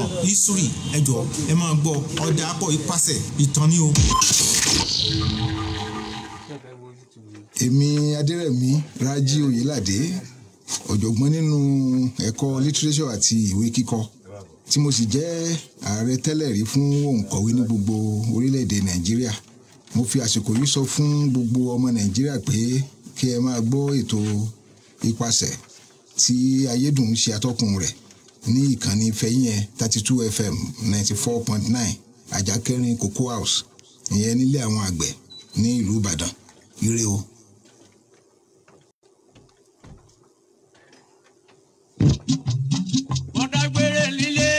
Ìtàn, history, ẹ jọ̀ọ́ ẹ máa gbọ́. Ọ̀dà pọ̀ ipasẹ̀ ìtàn ni o. Èmi Adérẹ̀mí Rájí Oyèládé, ọ̀jọ̀gbọ́n nínú ẹ̀kọ́ literature àti ìwé kíkọ, tí mo sì jẹ́ ààrẹ tẹ́lẹ̀ rí fún òǹkọ̀wé ní gbogbo orílẹ̀-èdè Nàìjíríà. Mo fi àsìkò yìí sọ fún gbogbo ọmọ Nàìjíríà pé kí ẹ máa gbọ́ ètò Ipasẹ̀ tí Ayédùn ń ṣe atọ́kùn rẹ̀ ní ìkànnì Fẹ́yìnyẹ 32 FM 94.9 Àjàkẹ́rin Cocoa House, ìyẹn nílé àwọn àgbẹ̀ ní ìlú Ìbàdàn. Ire o. Mo dágbére nílé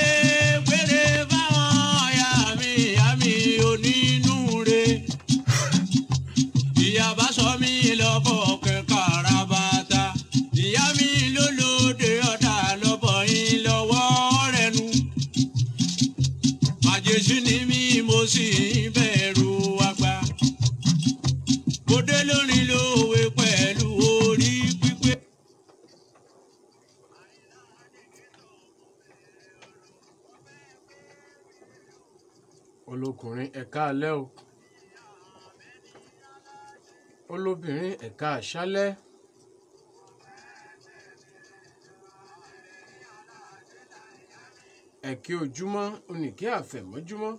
gbére fáwọn ọ̀yà mi, ìyá mi onínúure. Ìyá bá sọ mí lọ́bọ̀ kẹ̀kẹ́ rabata. Ìyá mi ló lóde ọ̀dà lọ́bọ̀ yín lọ́wọ́ rẹ̀ nu. Màjèṣí ni mí, mo sì ń bẹ̀rù àgbà. Mo dé lórí lówe pẹ̀lú orí pípé. Olókùnrin, ẹ̀ka alẹ́ o. Olóbìnrin, ẹ̀ka àṣálẹ́. Ẹ̀kí ojúmọ́ oníkẹ́ àfẹ̀mọ́júmọ́.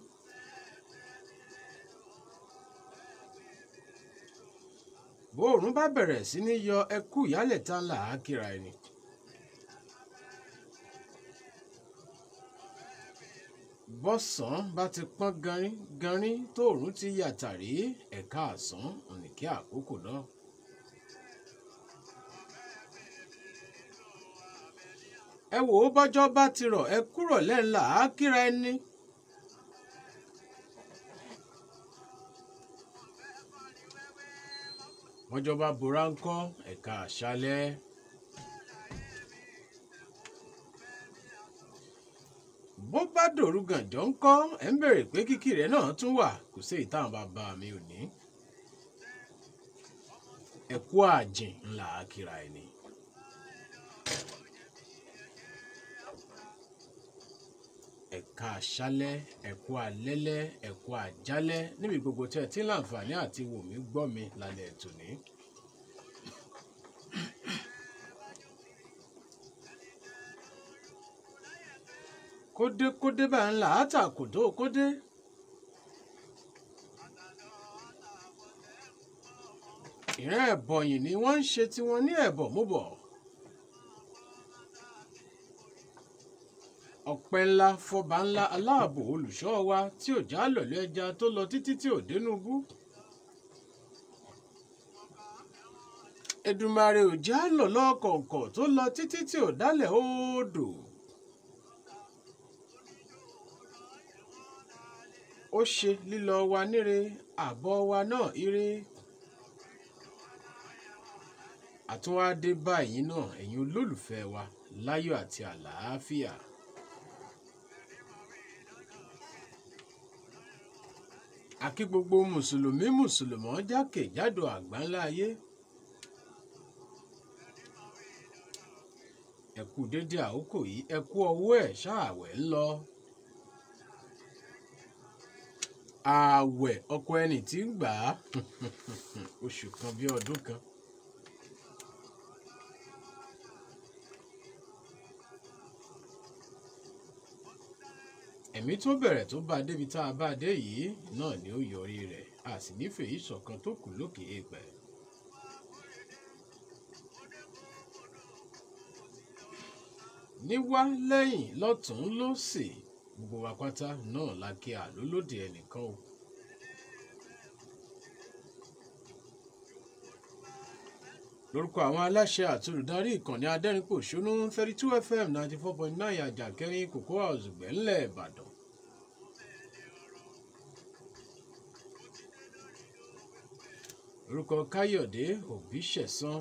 Bóòrùn bá bẹ̀rẹ̀ sí ní yọ, ẹkú ìyálẹ̀ta là á kíra ẹni. Bọ́sàn bá ti pọ́n ganrin ganrin tóòrùn ti yàtàrí, ẹ̀ka àsán oníkẹ́ àkókò náà. Ẹ wò ó, bọ́jọ́ bá ti rọ̀, ẹ kúrò lẹ́ńlá á kíra ẹni. Bọ́jọ́ bá bora ńkọ́, ẹ̀ka àṣálẹ́. Bó bá dòru gànjọ́ ńkọ́, ẹ̀ ń bèrè pé kíkì rẹ̀ náà tún wà, kò sí ìtàn bàbá mi ò ní. Ẹ kú àjìn ńlá á kíra ẹni. Ẹ̀ka àṣálẹ́, ẹ̀kú alẹ́lẹ́, ẹ̀kú àjálẹ́ níbi gbogbo tẹ́ ẹ ti ń láǹfààní àti wò mí gbọ́ mi lálẹ́ tòní. Kódé kódé bá ń là á tà kòdó kódé. Ìran ẹ̀bọ̀yìn ni wọ́n ń ṣe tiwọn ní ẹ̀bọ̀ múbọ̀. Ọpẹ́ ńlá fọba ńlá aláàbò olùṣọ́ wa tí ò já lọ̀lú ẹja tó lọ títí tí ò dénúbú. Èdùmàrè ò já lọ̀lọ́ kọ̀ǹkọ̀ tó lọ títí tí ò dálẹ̀ odò. Ó ṣe lílọ wa níre, àbọ̀ wa náà ire. Àtúnwádé báyìí náà, ẹ̀yin olólùfẹ́ wa, láyọ̀ àti àlàáfíà. Àkí gbogbo mùsùlùmí mùsùlùmọ́ jákèjádò àgbáńlá ayé. Ẹ kú dédé àkókò yìí, ẹ kú ọwọ́ ẹ̀ ṣáàwẹ̀ ń lọ. Ààwẹ̀ ọkọ ẹni tí ń gbà á oṣù kan bí ọdún kan. Ẹ̀mí tó bẹ̀rẹ̀ tó bá débi tá a bá dé yìí náà ni ó yọrí rẹ̀, a sì nífẹ̀ẹ́ ìṣọ̀kan tó kù lókè èèpẹ̀. Níwá lẹ́yìn lọ́tún lósì, gbogbo wa pátá náà la kí àlólòdì ẹnìkan o. Lórúkọ àwọn aláṣẹ àti olùdarí ìkànnì adẹ́rìnpòṣónú 32 FM 94.9 Àjàkẹ́rin Cocoa House Gbẹ̀ńlẹ̀ Ìbàdàn. Lórúkọ Káyọ̀dé Òbíṣẹ̀san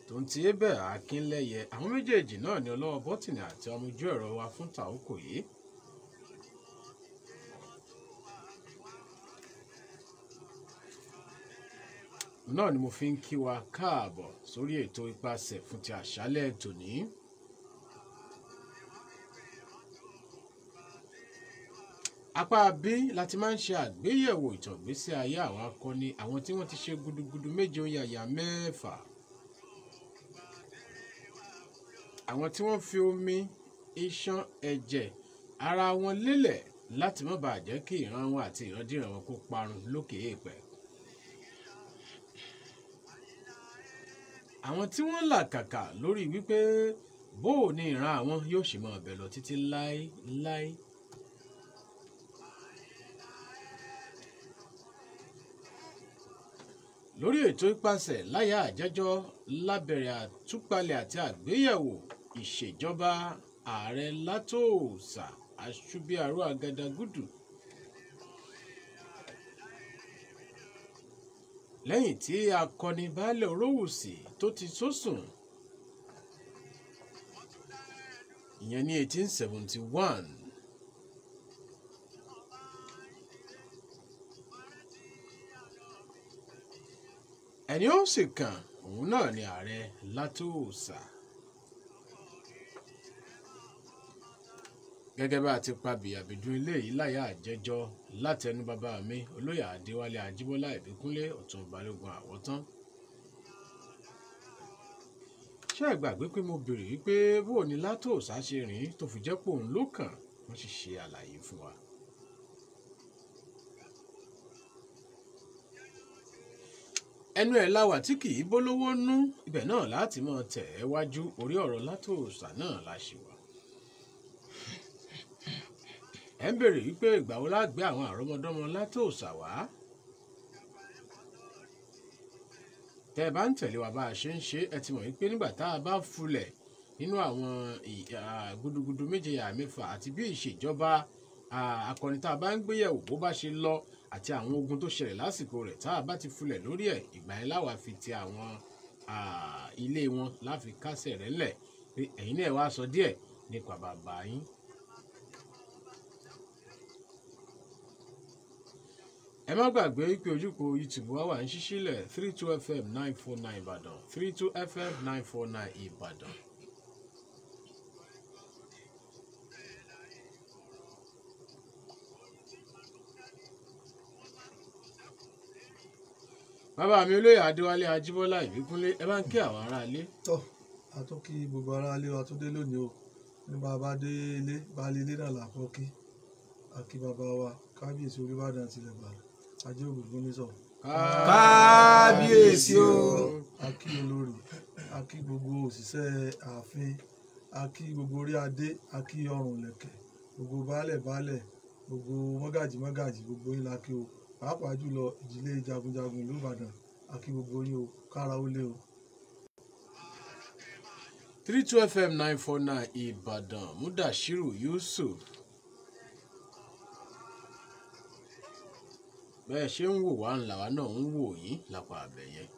tó ń ti ébẹ̀ Akínlẹ́yẹ, àwọn méjèèjì náà ni ọlọ́wọ́ bọ́tìnì àti ọmọjú ẹ̀rọ wa fún tàókò yìí. Náà ni mo fi ń kí wa káàbọ̀ sórí ètò Ipasẹ̀ fún ti àṣálẹ́ tòní. Apá bí láti máa ń ṣe àgbéyẹ̀wò ìtàn ìgbésí ayé àwọn akọni, àwọn tí wọ́n ti ṣe gudugudu méje yàyà mẹ́fà, àwọn tí wọ́n fi omi, iṣan, ẹ̀jẹ̀ ara wọn lélẹ̀ láti má bàa jẹ́ kí ìran wọn àti ìrandíran wọn kó parun lókè èèpẹ̀. Àwọn tí wọ́n làkàkà lórí wípé bó o ní ìran àwọn yóò ṣì máa bẹ̀ lọ títí láéláé. Lórí ètò Ipasẹ̀ láyà àjẹjọ́ lábẹ̀rẹ̀ àtúpalẹ̀ àti àgbéyẹ̀wò ìṣèjọba ààrẹ Látòósà Aṣubiaró Àgàdàgúdù. Lẹ́yìn tí akọni Baálẹ̀ Orówùsì tó ti sósùn, ìyẹn ní 1871. Ẹni ó sì kàn òun náà ni ààrẹ Látòósà. Gẹ́gẹ́ bá a ti pa bìyàbìdún ilé yìí láyà àjẹjọ́ látẹnu bàbá mi olóyè Adéwálé Ajíbọ́lá Ìbíkúnlé Ọ̀tún Balógun Àwọ̀tán. Ṣé ẹ gbàgbé pé mo béèrè wípé bó ni Látòósà ṣe rìn tó fi jẹ́ pòun ló kàn, wọ́n sì ṣe àlàyé fún wa. Ẹnu ẹ̀ láwà tí kì í bólówó nú, ibẹ̀ náà láti máa tẹ̀ ẹ́ wájú, orí ọ̀rọ̀ Látòósà náà la ṣì wà. Ẹ ń béèrè wípé ìgbà wo la gbé àwọn àrọ́mọdọ́mọ Látòósà wá. Tẹ́ ẹ bá ń tẹ̀lé wa bá a ṣe ń ṣe, ẹ ti mọ̀ wípé nígbà tá a bá fulẹ̀ nínú àwọn gudugudu méje yàrá mẹ́fà àti bí ìṣèjọba akọni tá a bá ń gbéyẹ̀wò bó bá ṣe lọ àti àwọn ogun tó ṣẹlẹ̀ lásìkò rẹ̀, tá a bá ti fulẹ̀ lórí ẹ̀, ìgbà yẹn láwa fi ti àwọn ilé wọn láfi kásẹ̀ rẹ̀ ńlẹ̀ pé ẹ̀yin náà wá sọ díẹ̀ nípa bàbá yín. Ẹ má gbàgbé pé ojúkò YouTube wa wà ń ṣí sílẹ̀ 32 FM 949 Ìbàdàn, 32 FM 949 Ìbàdàn. Bàbá mi olóyè Adéwálé Ajíbọ́lá Ìbíkúnlé, ẹ bá ń kí àwọn aráalé. Tọ́ a tún kí gbogbo aráalé wa tó dé lónìí o. Ní bàbá dé ilé, baálé ilé náà là kọ́ kí. A kí bàbá wa kábíyèsí Olúbàdàn tilẹ̀ Ìbàdàn, Ajé Ògúngúnnísọ̀. Kábíyèsí o. A kí olórí, a kí gbogbo òṣìṣẹ́ ààfin, a kí gbogbo orí adé, a kí ọrùn lẹ̀kẹ̀, gbogbo baálẹ̀ baálẹ̀, gbogbo mọ́gàjì mọ́gàjì, gbogbo yín la kí o. Pàápàá jùlọ ìdílé jagunjagun ìlú Ìbàdàn, a kí gbogbo yín o, kára ó lé o. 32 FM 949 Ìbàdàn, Mudashiru Yusuf. Bẹ́ẹ̀ ṣe ń wò wá ńlá wa náà ń wò yín lápá abẹ yẹn.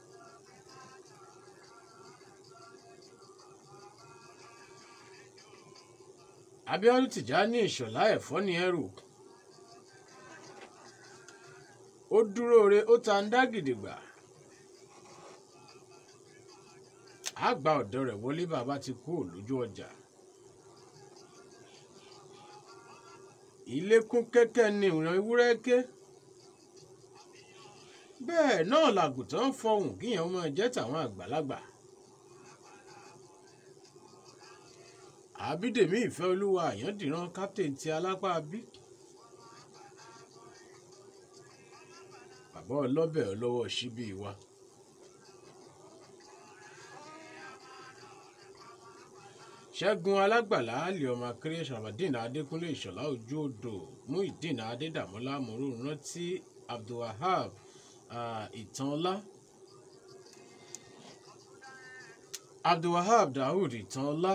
Abíọ́dún Tìjání Ìṣọ̀lá ẹ̀fọ́ ní ẹrù. Ó dúró re, ó ta ń dá gidigba. A gba ọ̀dọ̀ rẹ̀ wọlé bàbá ti kú lójú ọjà. Ilé kún kẹ́kẹ́ ni ìran ewúrẹ́ ké. Bẹ́ẹ̀ náà làgùtàn fọhùn kíyàn máa jẹ́ tàwọn àgbàlagbà. Àbídèmí Ìfẹ́ Olúwa Àyàndìran captain ti alápá bí. Bàbá ọlọ́bẹ̀ ọlọ́wọ́ síbí wa. Ṣẹ́gun Alágbàlá Ali ọmọ akéré Sàràbàdìn Adékúnlé Ìṣọ̀lá Ojú Odò Muideen Adédàmọ́lá Mòró-Rántí Abdulwahab Ìtànọlá Abdulwahab Daoud Ìtànọlá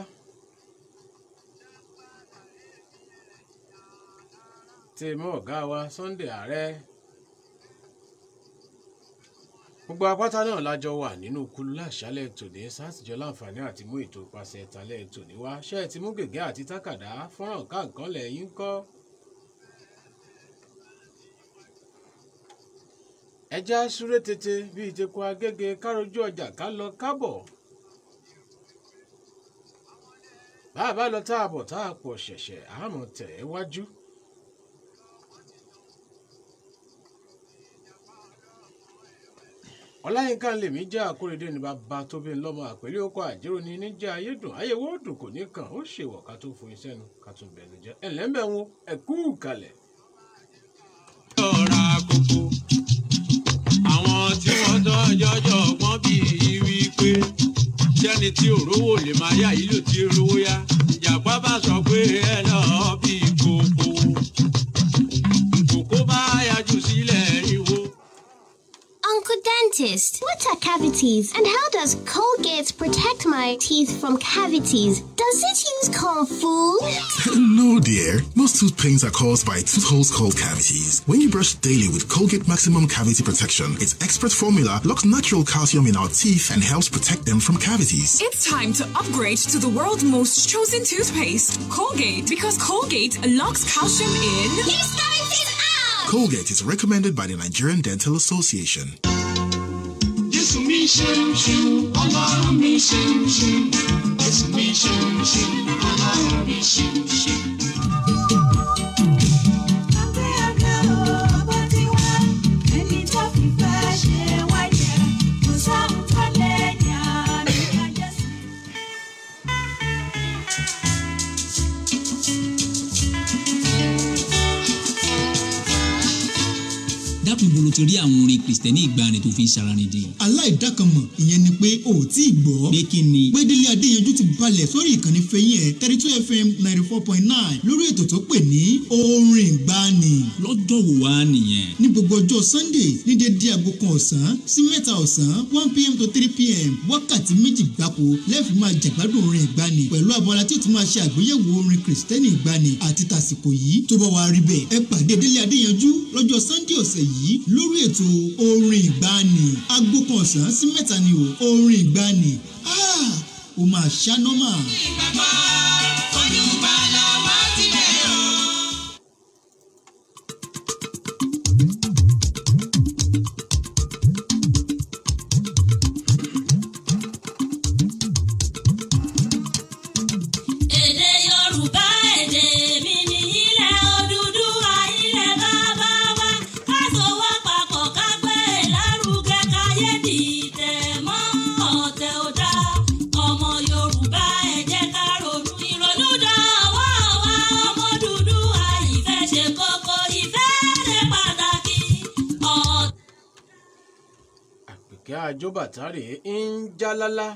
tèmọ́ ọ̀gá wa Sunday Ààrẹ. Gbogbo apáta náà lájọ wà nínú kulu láṣálẹ́ tòní sátìjọ láǹfààní àti mú ètò ìpàṣẹ ìtàlẹ́ tòní wá. Ṣé ẹ ti mú gègé àti tákàdá fọ́nrán káàkan lẹ́yìn kọ́? Ẹja súré tètè bíi teku agége károjú ọjà ká lọ kábọ̀. Bá a bá lọ tá a bọ̀ tá a pọ̀ ṣẹ̀ṣẹ̀ àmọ̀ tẹ̀ ẹ́ wájú. Ọláyínká lèmi jẹ́ Akóredé ní bàbá tó bí lọ́mọ àpèlé ọkọ̀ àjẹrò ní níjẹ́ ayédùn ayéwò dùn kò ní kàn ó ṣèwọ̀ ká tó foyín sẹ́nu ká tún bẹ̀rù jẹ́ ẹ̀lẹ́mbẹ̀ wọn ẹ̀kú kalẹ̀. Ọ̀rá kókó àwọn tí wọ́n tọ́jọ́jọ́ gbọ́n bí i wípé sẹ́ni tí òrówó lè máa yá ìlú tí rówó yá ìjàpá bá sọ pé ẹ lọ́ọ́ bí kókó kókó bá yájú sílẹ̀ ìwò. Uncle Dentist, what are cavities and how does Colgate protect my teeth from cavities? Does it use Kung Fu? No, dear. Most tooth pains are caused by tooth holes called cavities. When you brush daily with Colgate Maximum Cavity Protection, its expert formula locks natural calcium in our teeth and helps protect them from cavities. It's time to upgrade to the world's most chosen toothpaste, Colgate, because Colgate locks calcium in. Keeps cavities out! Colgate is recommended by the Nigerian Dental Association. Jésù mi ṣe ń ṣe, Ọlọ́run mi ṣe ń ṣe, Jésù mi ṣe ń ṣe, Ọlọ́run mi ṣe ń ṣe. Dákun, ibo ló ti rí àwọn orin Kristẹni ìgbàanì tó fi ń ṣaranídìí? Aláìdákanmọ̀, ìyẹn ni pé o ò tí ì gbọ́. Pé kí ni? Pé Délé Adéyanjú ti balẹ̀ sórí ìkànnì fẹ̀yìn ẹ̀ 32 FM 94.9 lórí ètò tó pè ní Orin Ìgbàanì. Lọ́jọ́ wo wá nìyẹn? Ní gbogbo ọjọ́ Sunday ní dédé aago 1 ọ̀sán sí 3 ọ̀sán, 1 p.m. to 3 p.m., wákàtí 2 gbáko lẹ́ẹ̀fì máa jẹ̀gbádùn orin ìgbàanì pẹ̀lú abala tí ó ti máa ṣe àgbéyẹ̀wò orin Kristẹni ìgbàanì àti tàsìkò yìí. Tó bá wá rí bẹ́ẹ̀, ẹ pàdé Délé Adéyanjú lọ́jọ́ Sunday ọ̀sẹ̀ yìí lórí ètò Orin Ìgbàanì, aago 1 ọ̀sán sí 3 ni o. Orin Ìgbàanì, ah, ó máa ṣá nọ́mà. Bàbá olùgbàlà wá tilẹ̀ o. Èdè Yorùbá, èdè mi ní ilẹ̀ Odùduwà, ilẹ̀ bàbá wa. Ká sowọ́ papọ̀, ká gbé e lárugẹ, káyé dìtẹ̀ mọ́ ọ̀tẹ̀ ò dá. Ọmọ Yorùbá, ẹ jẹ́ ká ronú. Ìrònú dọ̀wọ́ wa, ọmọ Odùduwà. Ìfẹ́ ṣe kókó, ìfẹ́ ṣe pàtàkì. Ọ̀tẹ̀. Àpèkẹ́ àjọbàtà rèé ń jálálá.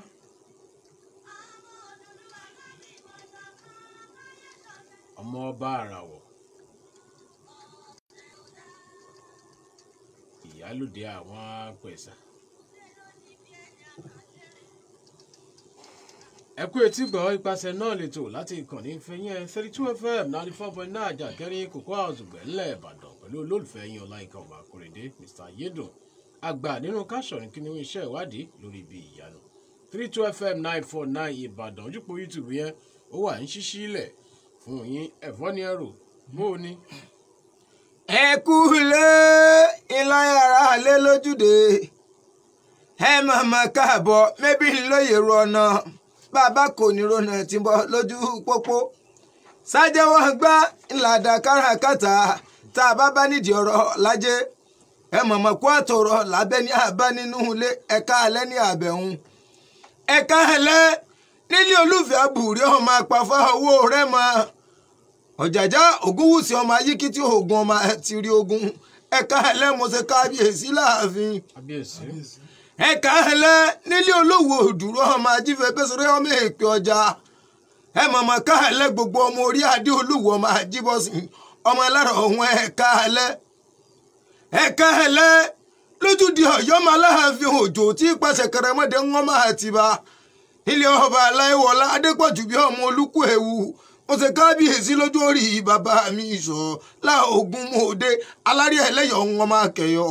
Ọmọ ọba àràwọ̀, ìyálòde àwọn apẹ̀sà. Ẹ kú etí gbọ́ ipasẹ̀ náà lè tò láti ìkànnì ìfẹ́yìn 32 FM 94.9 Àjàkẹ́rin Cocoa House gbẹ̀ńlẹ̀ Ìbàdàn pẹ̀lú olólùfẹ́ yín Ọláyínká ọmọ Akóredé, Mr Yedùn àgbà nínú káṣọ̀rìn kí ni iṣẹ́ ìwádìí lórí ibi ìyanu. 32 FM 949 Ìbàdàn, ojúpọ̀ YouTube yẹn ó wà ń ṣíṣí ilẹ̀ fún yín. Ẹ̀fọ́ ni ẹrù bó o ní. Ẹ kú lé ìlàyàrá lé lójúde, ẹ màmá káàbọ̀ mẹ́bí lóye ru ọ̀nà bàbá kò ní rònà tí ń bọ̀ lójú pópó sájẹ́wọ́ gbá ńláda káràkátà tá a bá bá nídìí ọ̀rọ̀ lájẹ́. Ẹ mọ̀mọ́ kó àtọ̀rọ̀ lábẹ́ ní àbá nínú ilé. Ẹ̀ka alẹ́ ní àbẹ̀hún, ẹ̀ka alẹ́ nílé olúfẹ́ àbúrí ọmọ àpàfà owó rẹ̀ mọ́ ọ̀jàjà ògúnwùsì ọmọ ayíkítí ogun ọmọ tìrí ogun. Ẹ̀ka alẹ́, mo ṣe kábíyèsí láàfin. Kábíyèsí. Ẹ̀ka alẹ́ nílé olówó òdùrú ọmọ ajífẹ́ pẹ́sẹ́rẹ́ ọmọ èpè ọjà. Ẹ mọ̀mọ́ ká alẹ́ gbogbo ọmọ orí adé olúwo ọmọ ajíbọ́sìn ọmọ alárọ̀ ọ̀hún. Ẹ̀ka alẹ́, ẹ̀ka alẹ́ lójúdi Ọ̀yọ́ máa láàfin òjò tí pàṣẹ kẹrẹmọdé ń wọ́n máa ti bá ilé ọba aláìwọlá adépọ̀jù bí ọmọ olúkú ewu. Mo ṣe kábíyèsí lójú orí bàbá mi sọ láògùn mòde alárí ẹlẹ́yọ̀ ń wọ́n máa kẹyọ.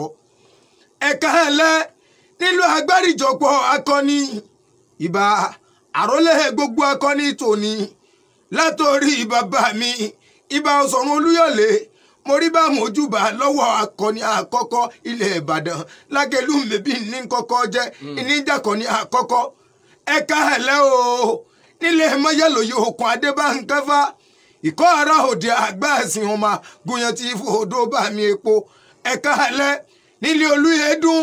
Ẹ̀ka alẹ́ nílùú agbáríjọpọ̀ akọni, ìbà àrólé gbogbo akọni tòní látòrí bàbá mi, ìbà ọ̀sọ̀run olúyọ̀lé. Mo rí bá mojúbà lọ́wọ́ akọni àkọ́kọ́ ilẹ̀ Ìbàdàn Lágẹ̀lú mẹ́bí ní kọ́kọ́ jẹ́ ìníjàkọ́ni àkọ́kọ́. Ẹ̀ka ẹ̀lẹ́ o nílé mọ́yálòyè Òkun Adébánkẹ́fà ìkọ́ ara òde àgbà ẹ̀sìn ọmọ gúnyán tí fòdó bá mi epo. Ẹ̀ka ẹ̀lẹ́ nílé Olúyẹ̀dùn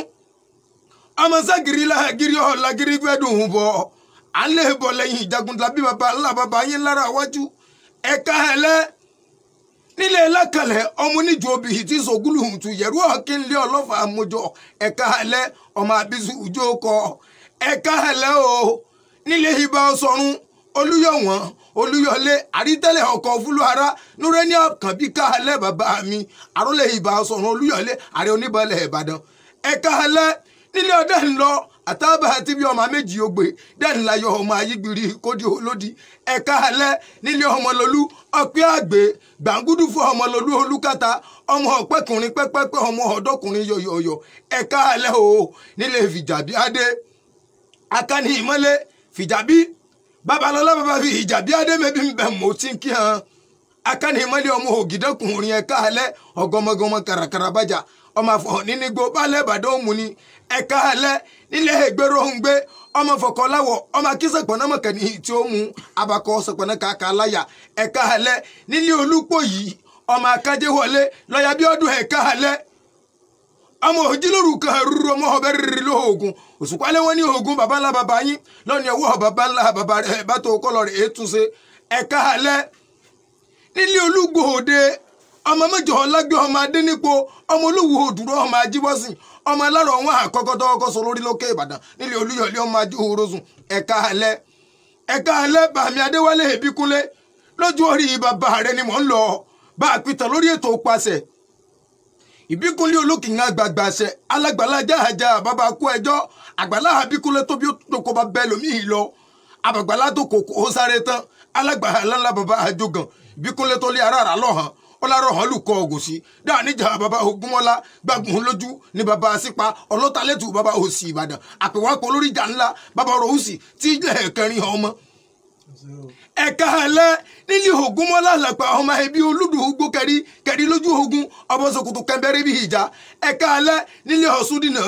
ọmọ ságiri lágiri ọ̀làgiri gbẹ́dùn bọ̀ à ń lè bọ̀ lẹ́yìn ìjagunlabi baba ńlá baba yín lára wájú. Ẹ̀ka ẹ̀lẹ́ nílé lákàlẹ̀ ọmọ oníjó obì tí sògúlù tù yẹ̀rú ọ̀kínlé ọlọ́fà àmójọ. Ẹ̀ka ẹ̀lẹ́ ọmọ àbísù òjò kọ. Ẹ̀ka ẹ̀lẹ́ o nílé ibà ọ̀sọ̀run Olúyọ̀wọ̀n Olúyọ̀lé àrítẹ́lẹ̀ ọkọ̀ fúlù ara núrẹ́ni àkànbí káàlẹ́ bàbá mi àrólé ibà ọ̀sọ̀run Olúyọ̀lé ààrẹ oníbalẹ̀ Ìbàdàn. Ẹ̀ka ẹ̀lẹ́ nílé ọdẹ ńlọ àtàbà àti bí ọmọ méjì ògbè dẹ́nlayọ ọmọ ayígbìrì kódì olódì. Ẹ̀ka alẹ́ nílé ọmọlólú ọ̀pẹ́ àgbẹ̀ gbàngúdù fún ọmọlólú olúkàtà ọmọ ọ̀pẹ́kùnrin pẹ́pẹ́pẹ́ ọmọ ọ̀dọ́kùnrin yọ̀yọ̀yọ̀. Ẹ̀ka alẹ́ o nílé fìjàbí adé akáni ìmọ́lẹ̀ fìjàbí babalọ́lá bàbá fi ìjàbí adé mẹ́bí ń bẹ̀ mọ́ tí ń kí hàn akáni ìmọ́lẹ̀ ọmọ ògìdẹ́kùnrin. Ẹ̀ka alẹ́ ọgọmọgọmọ kàràkàrà bàjá ọmọ àfọ nínigbó balẹ̀ Ìbàdàn òmù ni. Ẹ̀ka alẹ́ nílé ìgbèrò ń gbé ọmọ fọkànláwọ̀ ọmọ akínsẹ̀pọ̀nà mọ̀kànní tí ó mú abakọ sẹ̀pọ̀nà kàkà láyà. Ẹ̀ka alẹ́ nílé Olúpọ̀ yìí ọmọ akájé wọlé lọ́yà bí ọdún. Ẹ̀ka alẹ́ ọmọ òjìlóru kan rúru ọmọ ọbẹ̀ rírì lóògùn òṣùpálẹ̀ wọn ní oògùn baba ńlá baba yín lọ́ni ọwọ́ baba ńlá baba rẹ̀ bá tó kọ́lọ̀ rẹ̀ ètúnṣe. Ẹ̀ka alẹ́ nílé Olúgbòde ọmọ mẹ́jọ ọlágbé ọmọ adénípo ọmọ olówó òdúró ọmọ ajíbọ́sìn ọmọ alárò wọn àkọ́kọ́ tọkọ sọ lórí lókè Ìbàdàn nílé Olúyọ̀lé ọmọ ajíhòròsùn. Ẹ̀ka alẹ́ ẹ̀ka alẹ́ bàmí Adéwálé Ìbíkúnlé lójú orí bàbá rẹ ni mò ń lọ bá a pìtàn lórí ètò pàṣẹ. Ìbíkúnlé olókìngá gbàgbàṣẹ alágbàlá jáàjà bàbá kú ẹjọ́ àgbàlá Àbíkúnlé tóbi ó tó kó bá bẹ́ẹ̀ lómi lọ àbàgbàlá tó kò kó sáré tán alágbàlá ńlá bàbá àjọgàn Ìbíkúnlé tó lé ara rà lọ́hàn ọlárọ̀ hàn lùkọ́ ògùsí dáníjà bàbá Ògúnmọ́lá gbàgùn lójú ní bàbá sípa ọlọ́tàlẹ́tù bàbá òsì Ìbàdàn àpèwápọ̀ lórí ìjà ńlá bàbá rọ̀húsì tí ilẹ̀ kẹrin ọmọ. Ẹ̀ka alẹ́ nílé Ògúnmọ́lá làpá ọmọ ẹbí olúdùúgbò kẹrí kẹrí lójú ogun ọbọ̀ ṣòkòtò kẹmbẹ́rẹ́ bí ìjà. Ẹ̀ka alẹ́ nílé Ọ̀ṣúndínà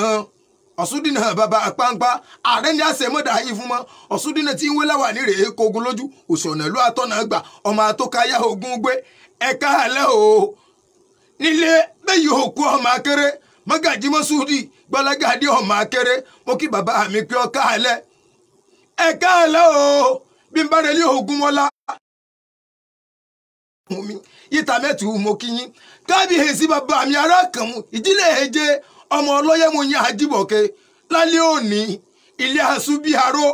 Ọ̀ṣúndínà bàbá àpáńpá ààrẹ ní àṣẹmọ́dà yìí fún mọ́ Ọ̀ṣúndínà tí ń wé láwà ní rèé kogun lójú òṣùọ̀nà ìlú àtọ̀nà gbà ọmọ àtọ́káyà ogun gbé. Ẹ̀ka alẹ́ o nílé bẹ́ẹ̀ yóò kú ọmọ akéré mọ́gàjí mọ́súdì gbọ́lágàdé ọmọ akéré mo kí bàbá mi pé ọ̀ka alẹ́. Ẹ̀ka alẹ́ o bí n bá rẹ̀ lé Ògúnmọ́lá mi yíta mẹ́tù mo kí yín kábíyèsí bàbá mi ará kan mu ìdílé ẹ̀jẹ̀ ọmọ ọlọ́yẹ̀mú yín àjíbọ̀kẹ́ lálẹ́ òní ilé asúbíaró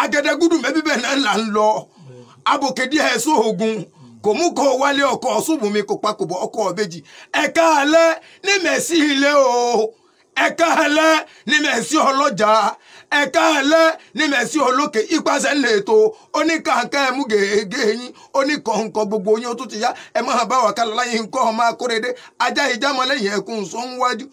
agẹdẹgúdù mẹ́bíbẹ̀ náà là ń lọ abòkèdí ẹ̀sùn ògùn kò mú kó wálé ọkọ̀ ọ̀ṣùnbùnmi kò pa kò bọ̀ ọkọ̀ ọ̀bẹ́jì. Ẹ̀ka alẹ́ ní mẹ̀sí ilé o ẹ̀ka alẹ́ ní mẹ̀sí ọlọ́jà ẹ̀ka alẹ́ ní mẹ̀sí olókè ipasẹ̀ ńlẹ̀ ètò oníkàǹkà ẹ̀mú gègé yín oníkọ̀ǹkọ̀ gbogbo yín ó tún ti yá ẹ máa bá wà kálọ̀ láyé nǹkan ọmọ akóredé ajá ìjámọ́lẹ́yìn ẹkùn sọ́nwájú.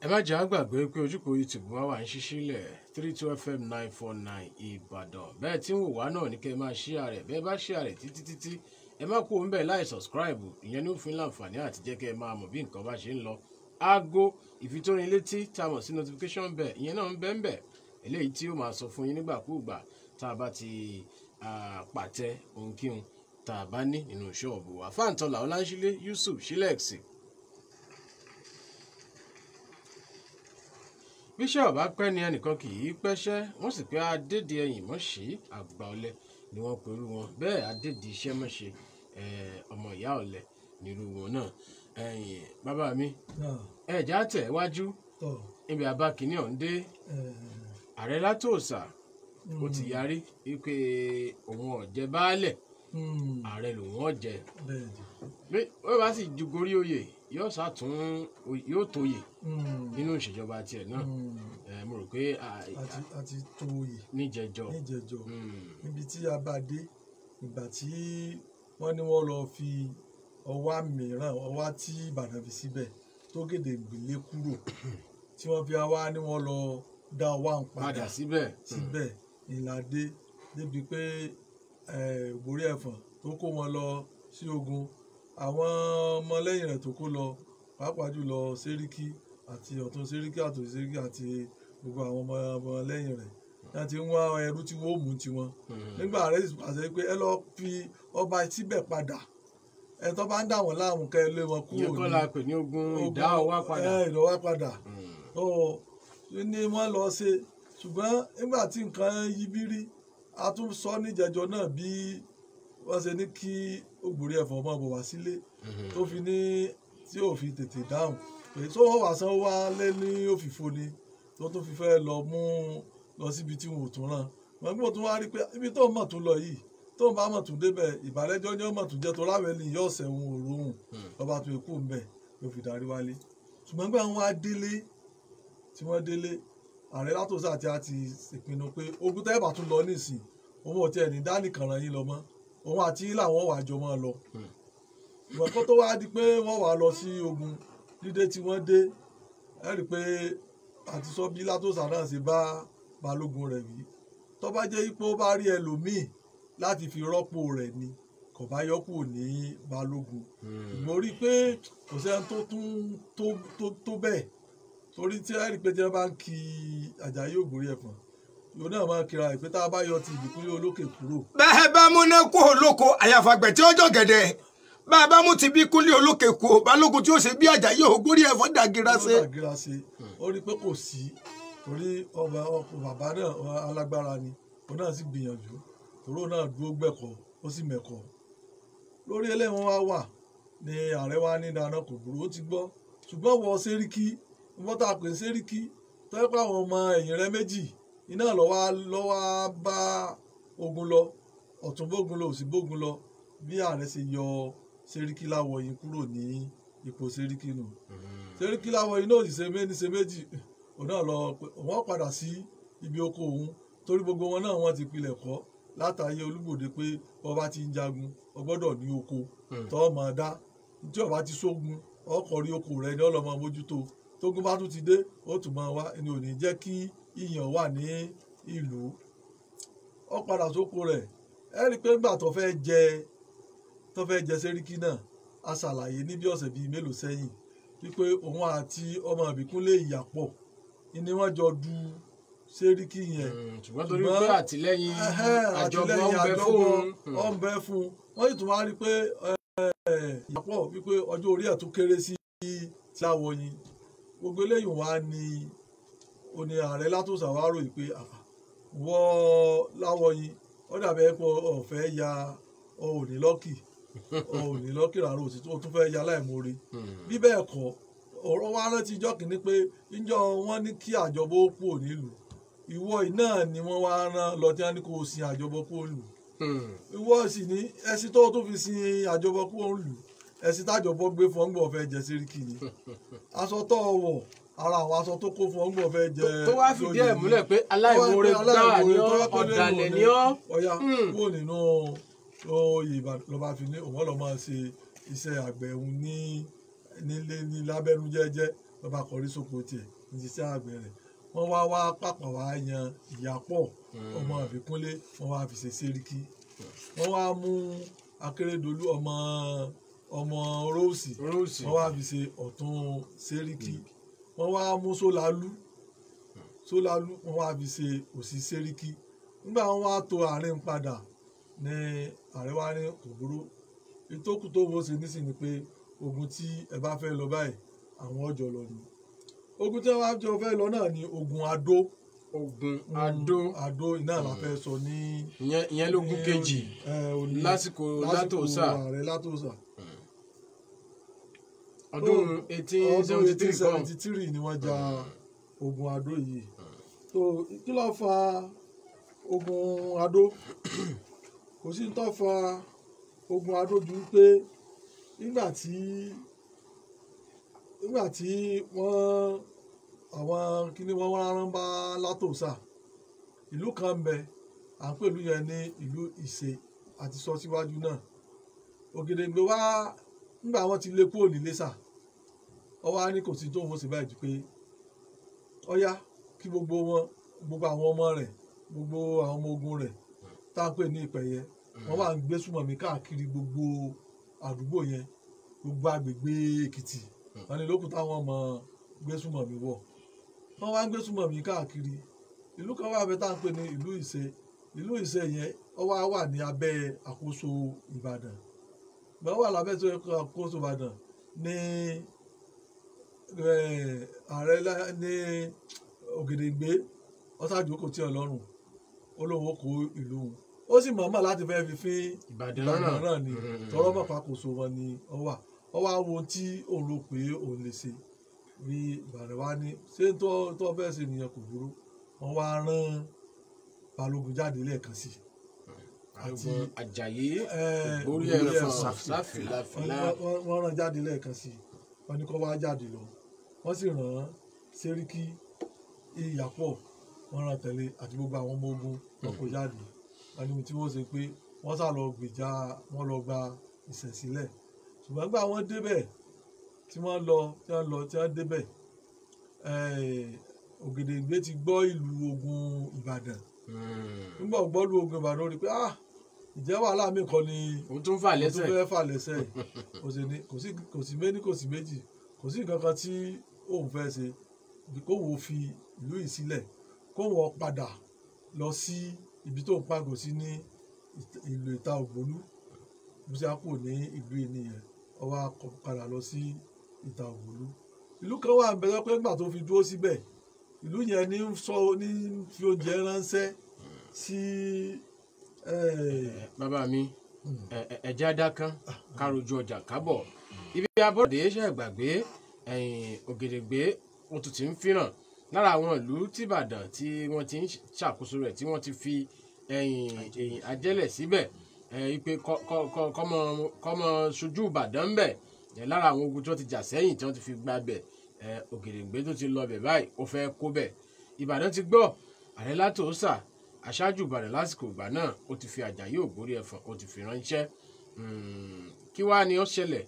Ẹ má jẹ́ àgbàgbé pé ojúkò YouTube wa wà ń ṣí sílẹ̀ 32 FM 949 Ìbàdàn. Bẹ́ẹ̀ tí ń wò wá náà ní kẹ́ ẹ máa share rẹ̀ bẹ́ẹ̀ bá share rẹ̀ títí títí ẹ má kú òun bẹ́ẹ̀ láì subscribe ìyẹn ní òfin láǹfààní àti jẹ́ kẹ́ ẹ máa mọ̀ bí nǹkan bá ṣe ń lọ. Aago ìfitónilétí tá a mọ̀ sí notification bell ìyẹn náà ń bẹ́ ń bẹ̀ eléyìí tí ó máa sọ fún yín nígbàkúùgbà tá a bá ti pàtẹ ohunkíhun tá a bá ní nínú ṣọ́ọ̀bù wa. Fáńtọ́lá Ọláńṣílé Yusuf Ṣílẹ̀ksì. Bíṣẹ́ ọ̀bá pẹ́ ni ẹnìkan kì í pẹ́ṣẹ́ wọ́n sì pé adédè ẹ̀yìn mọ́ṣí àgbà ọ̀lẹ ni wọ́n pẹ̀lú wọn bẹ́ẹ̀ adédè iṣẹ́ mọ́ṣe ọmọ ìyá ọ̀lẹ nírú wọn náà. Ẹ̀yìn bàbá mi ẹ̀já tẹ̀ wájú níbi àbá kìíní ọ̀hún dé ààrẹ Látòòsà ó ti yarí wípé òun ò jẹ baálẹ̀ ààrẹ lòun ò jẹ. Ó bá sì gorí oyè yóò sàtún yóò tóyè nínú ìṣèjọba tiẹ̀ náà. Mo rò pé àti tóyè níjẹjọ níbi tí a bá dé ìgbà tí wọ́n ní wọ́n lọ fi ọwá mìíràn ọwá tí Ìbàdàn fi síbẹ̀ tó gèdè gbélé kúrò tí wọ́n fi wá ní wọ́n lọ dá ọwá ń padà síbẹ̀ ìlàdé débi pé Ògbórí Ẹ̀fọ̀n tó kó wọn lọ sí ogun àwọn ọmọlẹ́yìn rẹ̀ tó kó lọ pàápàá jùlọ Sẹ́ríkì àti Ọ̀tún Sẹ́ríkì àti Sẹ́ríkì àti gbogbo àwọn ọmọlẹ́yìn rẹ̀ wọ́n ti ń wá ẹrú tí wọ́n mú tiwọn nígbà rẹ̀ sì pàṣẹ pé ẹ lọ́ọ́ fi ọba síbẹ̀ padà ẹ tó bá ń dà wọ́n láàmú kẹ́ ẹ lé wọn kúrò ní. ìyẹn kọ́ la pè ní ogun ìdá ọwá padà. Ìdá padà ó ní wọ́n lọ ṣe ṣùgbọ́n nígbà tí nǹkan yí bírí a tún sọ níjẹjọ náà bí wọ́n ṣe ní kí Ògbórí Ẹ̀fọ̀n máa bọ̀ wá sílé tó fi ní tí ò fi tètè dáhùn pé tó wọ́n wá sanwó wá lé ní òfìfo ni tó tún fi fẹ́ lọ mú lọ síbi tí wọn ò tún rán wọn gbọ́dọ̀ tún wá rí pé ibi tó mọ̀ tún lọ yìí tó ń bá mọ̀ tún débẹ̀ ìbàlẹ́jọ́ ní ọmọ tún jẹ́ tó láwẹ̀ ní ìyá ọ̀sẹ̀ òun òróhùn lọ́ba tó ikú ń bẹ̀ ló fi darí wálé. Ṣùgbọ́n gbà wọn á délé tí wọ́n délé ààrẹ Látòsà àti àti ìpinnu pé ogun tẹ́ẹ̀bà tún lọ nísìn òun ò tiẹ̀ ní dánìkan ràn yín lọ mọ́ òun àti yín làwọn wà jọ máa lọ. Ìwọ̀n kó tó wá di pé wọ́n wà lọ sí ogun dídé tí wọ́n dé ẹ rí i pé àti sọ bí Látòsà náà ṣe bá balógun rẹ̀ wí tó bá jẹ́ ipò bá rí ẹlòmíì láti fi rọ́pò rẹ̀ ni kò bá yọkù ní balógun. Mo rí i pé kò sẹ́ni tó tún tó bẹ́ẹ̀ torí tí ẹ rí i pé tí wọ́n bá ń ki Àjàyí Ògbórí Ẹ̀fọ̀n yóò náà máa kíra ẹ̀ pé tá a bá yọ ti Ìbíkúnlé Olókè kúrò. Bẹ́ẹ̀ bá múná kú olóko àyàfàgbẹ̀ tí ó jọ gẹ̀dẹ̀ bá a bá mú ti Bíkúnlé Olókè kú balógun tí ó ṣe bí Àjàyí Ògbórí Ẹ̀fọ̀n dàgíra ṣe. Dàgíra ṣe ó rí i pé kò sí torí ọba ọkọ bàbá náà alágbára ni òun náà sì gbìyànjú tòró náà dúró gbẹ̀kọ́ ó sì mẹ̀kọ́ lórí eléyìí wá wà ní ààrẹ wa ní dáná kò burú ó ti gbọ́ ṣùgbọ́n wọ Sẹ́ríkì wọ́n tá a pè Sẹ́ríkì tọ́jú pé àwọn ọmọ ẹ̀yìn rẹ méjì iná lọ́wọ́ bá ogun lọ ọ̀tún bógun lọ òsì bógun lọ bí ààrẹ ṣe yọ Sẹ́ríkì Láwọyìn kúrò ní ipò Sẹ́ríkì nù. Sẹ́ríkì Láwọyìn náà sì ṣe méjì ṣe méjì òun náà lọ wọ́n padà sí ibi oko òun torí gbogbo wọn náà wọ́n ti pilẹ̀ kọ́ látàyè Olúgbòde pé ọba ti ń jagun o gbọ́dọ̀ ní oko tọ́ ọmọ dá tí ọba ti sógun ọkọ̀ rí oko rẹ ní ọlọ́mọ mójútó tógun bá tún ti dé ó tún máa wá ni ò ní jẹ́ kí ìyàn wà ní ìlú. Ó padà sóko rẹ̀ ẹ rí i pé nígbà tó fẹ́ jẹ Sẹ́ríkì náà a ṣàlàyé ní bí ọ̀sẹ̀ bíi mélòó sẹ́yìn wípé òun àti ọmọ Ìbíkúnlé Ìyàpọ̀ ni wọ́n jọ du Sẹ́ríkì yẹn. Ṣùgbọ́n torí pé àtìlẹ́yìn àjọgbọ́n ń bẹ fún un ń bẹ fún un wọ́n sì tún wá rí i pé Ìyàpọ̀ wípé ọjọ́ orí ẹ̀ tún kéré sí ti Láwọyìn gbogbo eléyìí wá ní oní ààrẹ Látòsà wá ròyìn pé wọ́ Láwọyìn ó dàbẹ̀ pé ọ̀fẹ́ ya òní lọ́kì òní lọ́kì rárá òsì tó tún fẹ́ ya láìmoore bí bẹ́ẹ̀ kọ́ ọ̀rọ̀ wa rántí ijọ́ kìíní pé níjọ́ wọn ní kí àjọbọ kúrò nílùú ìwọ iná ni wọ́n wá rán lọ tí wọ́n ní kó o sin àjọbọ kúrò lù ìwọ sì ní ẹṣin tó tún fi sin àjọbọ kúrò lù ẹṣin tájọbọ gbé fún ọgbọ̀n fẹ́ jẹ Sẹ́ríkì ni aṣọ tó wọ̀ ara àwọn aṣọ tó kó fún ọgbọ̀n fẹ́ jẹ tó wá fìdí ẹ̀ múlẹ̀ pé aláìmoore gbáà ni ọ́ ọ̀dàlẹ̀ ni ọ́ ọ̀yà kúrò nínú oyè lọ́ba fi ní òun ọ̀lọ́ máa ṣe iṣẹ́ àgbẹ̀ òun ní nílé ní lábẹ́nú jẹ́jẹ́ lọ́ba kọrí sóko tiẹ̀ ní iṣẹ́ àgbẹ̀ rẹ̀ wọ́n wá wá pàpà wá yan Ìyàpọ̀ ọmọ Ìbíkúnlé wọ́n wá fi ṣe Sẹ́ríkì wọ́n wá mú Akérédolú ọmọ Róòsì wọ́n wá fi ṣe ọ̀tún Sẹ́ríkì wọ́n wá mú Sólálú wọ́n wá fi ṣe òsì Sẹ́ríkì nígbà wọ́n wá tò àárín padà ní ààrẹ wá ní kò burú ìtókù tó wọ́n ṣe nísìnyí pé ogun tí ẹ bá fẹ́ lọ báyìí àwọn ọjọ́ lọ ni ogun tí wọ́n jọ fẹ́ lọ náà ni ogun Adó. Ogun Adó. Adó iná la fẹ́ sọ ní. Ìyẹn lógún kejì lásìkò Látòsà. Lásìkò ààrẹ Látòsà. Ọdún 1873 kan. 1873 ni wọ́n ja ogun Adó yìí. Tó kí ló fa ogun Adó? Kò sí ní tó fa ogun Adó ju pé Nígbà tí wọ́n àwọn kíní wọ́n rán bá Látòsà, ìlú kan ń bẹ à ń pè ìlú yẹn ní ìlú Ìṣe àti sọ síwájú náà. Ògèdèngbé wá nígbà wọ́n ti lé kúrò nílé sà, ó wá ní kò sí tóun ó sì báyìí ju pé ọyá kí gbogbo wọn, gbogbo àwọn ọmọ rẹ̀, gbogbo àwọn ọmọ ogun rẹ̀ tá à ń pè ní Ìpẹ̀yẹ, wọ́n wà ń gbé súnmọ̀mí káàkiri gbogbo àdúgbò yẹn, gbogbo agbègbè Èkìtì. Wọ́n ní lókùn táwọn ọmọ gbé súnmọ̀mí wọ̀, wọ́n wá ń gbé súnmọ̀mí káàkiri. Ìlú kan wà bẹ́ẹ̀ tá à ń pè ní ìlú Ìṣe. Ìlú Ìṣe yẹn ó wá wà ní abẹ́ àkóso Ìbàdàn. Ìgbà wà lábẹ́ àkóso Ìbàdàn ní ààrẹ ní Ògèdèngbé ó ṣàjókòó tí Ọlọ́run ó lóun ó kó ìlú òun, ó sì mọ̀ọ́mọ̀ láti fẹ́ fi fín Ìbàdàn náà ni tọrọ mọ̀ pàkóso wọn ni ó wà. Ó wá wo tí òun rò pé òun lè ṣe bí Ìbàdàn wá ní ṣé tó fẹ́ ṣe nìyẹn, kò burú. Wọ́n wá rán Balógun jáde lẹ́ẹ̀kan sí àti Àjàyí Ògbórí Ẹ̀fọ̀n sáfìlàfìlà. Wọ́n rán jáde lẹ́ẹ̀kan sí, wọ́n ní kó wá jáde lọ. Wọ́n sì rán Sẹ́ríkì Ìyàpọ̀, wọ́n rán tẹ̀lé àti gbogbo àwọn ọmọ ogun wọn kò jáde. Wọ́n ní tí wọ́n ṣe pé wọ́n sá lọ gbèjà, wọ́n lọ gba ìṣẹ̀sílẹ̀. Ṣùgbọ́n nígbà wọ́n débẹ̀ tí wọ́n lọ tí wọ́n lọ tí wọ́n débẹ̀, Ògèdèngbé ti gbọ́ ìlú ogun Ìbàdàn. Nígbà gbọ́ ìlú ogun Ìbàdàn ó rí i pé ah, ìjẹ́ wàhálà mi kọ́ ni òun tún fà lẹ́sẹ̀, òun tún fẹ́ fà lẹ́sẹ̀. Kò sí méní, kò sí méjì, kò sí nǹkan kan tí òun fẹ́ ṣe kó wọ́n fi ìlú yìí sílẹ̀, kó wọ́n padà lọ sí ibi tó ń pàgọ́ sí ní ìlú Ìta Ògbólú. Bí ṣe á kù ní ìlú yìí nìyẹn, ó wá padà lọ sí Ìta Ògbólú. Ìlú kan wà bẹ́ẹ̀ pé nígbà tó fi dúró síbẹ̀, ìlú yẹn ní sọ ní fi oúnjẹ ránṣẹ́ sí. Bàbá mi, ẹ̀jẹ̀ adákan károjú ọjà kábọ̀. Ibi abọ́dé ṣe gbàgbé Ògèdèngbé ó tún ti ń fìràn lára àwọn ìlú tìbàdàn tí wọ́n ti ń ṣàkóso rẹ̀, tí wọ́n ti fi ajẹ́lẹ̀ síbẹ̀ pé kọ́mọ ṣojú Ìbàdàn ń bẹ̀ lára àwọn ogun tí wọ́n ti jà sẹ́yìn tí wọ́n ti fi gba bẹ̀. Ògèdèngbé tó ti lọ bẹ̀ báyìí ó fẹ́ kó bẹ̀. Ìbàdàn ti gbọ́ ààrẹ Látòsà, aṣáájú Ìbàdàn lásìkò ìgbà náà, ó ti fi Àjàyí Ògbórí Ẹ̀fọ̀n ó ti fi ránṣẹ́. Kí wàá ní ó ṣẹlẹ̀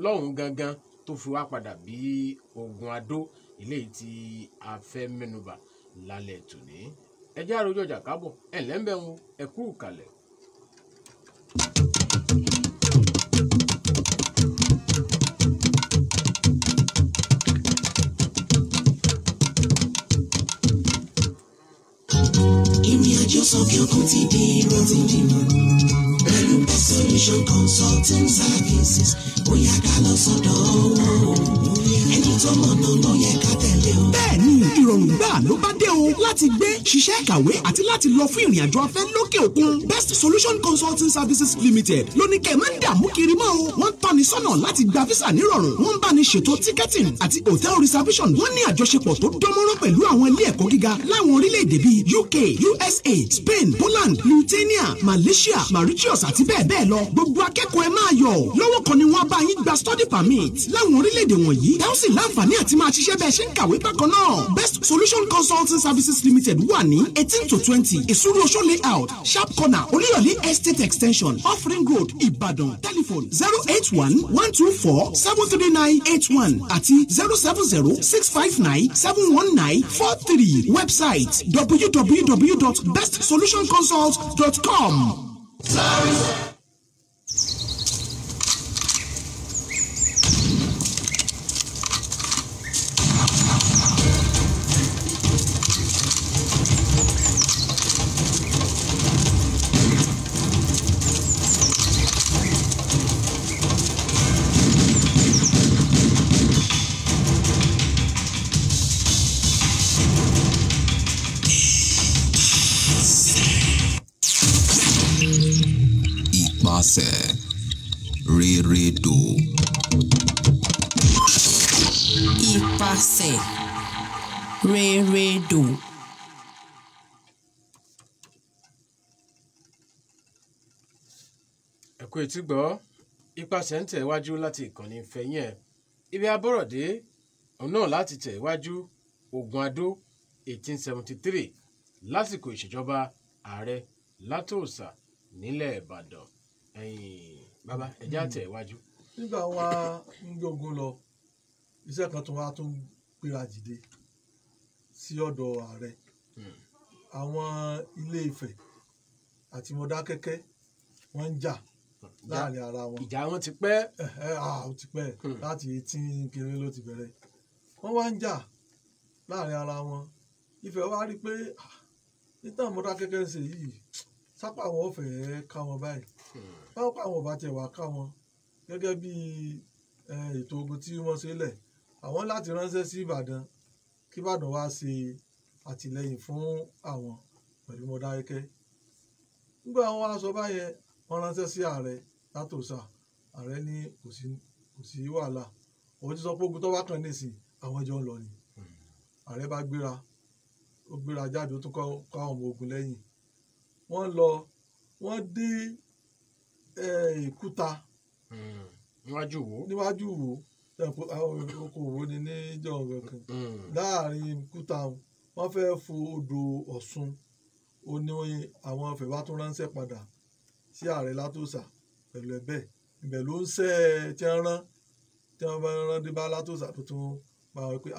lọ́hùn gangan tó fi wá padà bí ogun Adó eléyìí tí a fẹ́ mẹ́nubà lálẹ́ tòní? Ẹ jẹ́ àròjọ ọjà kábọ̀, ẹ̀ lẹ́ńbẹ̀ ń ẹ kú ìkàlẹ̀. Ìrìn àjò sókè òkun ti di ìrọ̀rùn pẹ̀lú Best Solution Consulting Services. Ó yá ká lọ sọ́dọ̀ wọn, ẹni tó mọ̀nà ló yẹ ká tẹ̀lé o. Bẹ́ẹ̀ni, ìrọ̀rùn gbà ló bá dé o láti gbé, ṣiṣẹ́, kàwé àti láti lọ fún ìrìn àjò afẹ́ lókè òkun. Best Solution Consulting Services Limited ló ní kẹ́ ẹ má dààmú kiri mọ́ o. Wọ́n tọ́ni sọ́nà láti gba físà nírọ̀rùn. Wọ́n ń bá ní ṣètò ticketing àti hotel reservation. Wọ́n ní àjọṣepọ̀ tó dánmọ́rán pẹ̀lú àwọn ilé ẹ̀kọ́ gíga láwọn orílẹ̀-èdè bíi UK, USA, Spain, Poland, Lithuania, Malaysia, Mauritius àti bẹ́ẹ̀ bẹ́ẹ̀ lọ. Gbogbo akẹ́kọ̀ọ́ ẹ máa yọ̀. Lọ́wọ́ kan ni wọ́n bá yín gba study permit láwọn orílẹ̀-èdè wọ̀nyí. Ẹ ó sì láǹfààní àti máa ṣiṣẹ́ bẹ́ẹ̀ ṣe ń kàwé bákan náà. Best Solution Consulting Services Limited wà ní 18 to 20 Ìṣúrú Oṣó Layout, Sharp Corner, Olúyọ̀lé Estate Extension, Off Ring Road, Ìbàdàn. Telephone 08112473981 àti 07065971943. Website www.bestsolutionconsult.com. Ìpasẹ̀ rérédò. Ìpasẹ̀ rérédò. Ẹ kú etí gbọ́. Ipasẹ̀ ń tẹ̀ wájú láti ìkànnì Ìfẹ̀yìn ẹ̀. Ibi abọ́rọ̀dé òun náà láti tẹ̀ wájú Ogun Adó 1873 lásìkò ìṣèjọba ààrẹ Látòòsà nílẹ̀ Ìbàdàn. Ẹ̀yin bàbá, ẹ̀já tẹ̀ wájú. Nígbà wa ń gbógun lọ, iṣẹ́ kan tó wá tún gbéra jìde sí ọ̀dọ̀ ààrẹ. Àwọn Ilé Ifẹ̀ àti Mọdákẹ́kẹ́ wọ́n ń jà láàrin ara wọn. Ìjà wọn ti pẹ́. Ó ti pẹ́, láti 18 kéré ló ti bẹ̀rẹ̀. Wọ́n wá ń jà láàrin ara wọn. Ifẹ̀ wá rí pé nítorí Mọdákẹ́kẹ́ ń ṣe yìí, sápá àwọn ò fẹ́ ká wọn báyìí. Báwo pa àwọn ò bá tiẹ̀ wá ká wọn gẹ́gẹ́ bí ètò ogun tí wọ́n ṣe lẹ̀, àwọn láti ránṣẹ́ sí Ìbàdàn kí Ìbàdàn wá ṣe àtìlẹ́yìn fún àwọn pẹ̀lú Mọdákẹ́kẹ́. Nígbà wọn wá sọ báyẹn, wọ́n ránṣẹ́ sí ààrẹ Látòòsà. Ààrẹ ní kò sí wàhálà, òun ti sọ pé ogun tó bá kàn nísìn àwọn jọ ń lọ ni. Ààrẹ bá gbéra, ó gbéra jáde, ó tún kọ́ àwọn ọmọ ogun lẹ́yìn. Wọ́n lọ, wọ́n dé Ìkúta níwájú wo, níwájú wo oko òwò ni níjọ́ kankan láàrin Ìkúta. Wọ́n fẹ́ fo odò Ọ̀ṣun, ó ní àwọn Ifẹ̀ bá tún ránṣẹ́ padà sí ààrẹ Látòòsà pẹ̀lú ẹ̀bẹ̀. Ibẹ̀ ló ń ṣẹ́ tí wọ́n rán, tí wọ́n bá rán dé bá Látòòsà tó tún bá wọn pé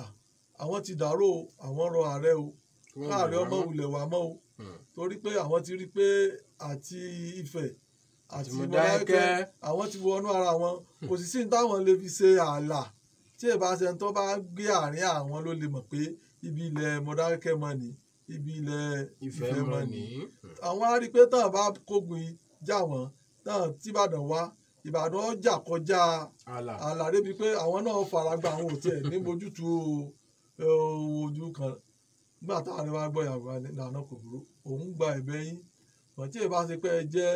àwọn ti dàrú o, àwọn rọ ààrẹ o, káàrẹ ọmọ wulẹ̀ wà mọ́ o, torí pé àwọn ti rí pé àti Ifẹ̀ àti Mọdákẹ́kẹ́ àwọn ti wọnú ara wọn, kò sì sí ní táwọn lè fi ṣe ààlà tí ìbá ṣe tó bá gbé àárín àwọn ló lè mọ̀ pé ibi ilẹ̀ Mọdákẹ́kẹ́ mọ́ ni, ibi ilẹ̀ Ifẹ̀ mọ́ ni. Àwọn á rí pé táwọn bá kógun já wọn, táwọn tí Ìbàdàn wá, Ìbàdàn jà kọjá ààlà débi pé àwọn náà faragbá, àwọn ò tiẹ̀ ní bójútu ojú kan. Nígbà táwọn wá gbọ́ ìyàwó ìlànà kò burú, òun gba ẹ̀bẹ̀ yín, wọ́n tí ìbá ṣe pé ẹ jẹ́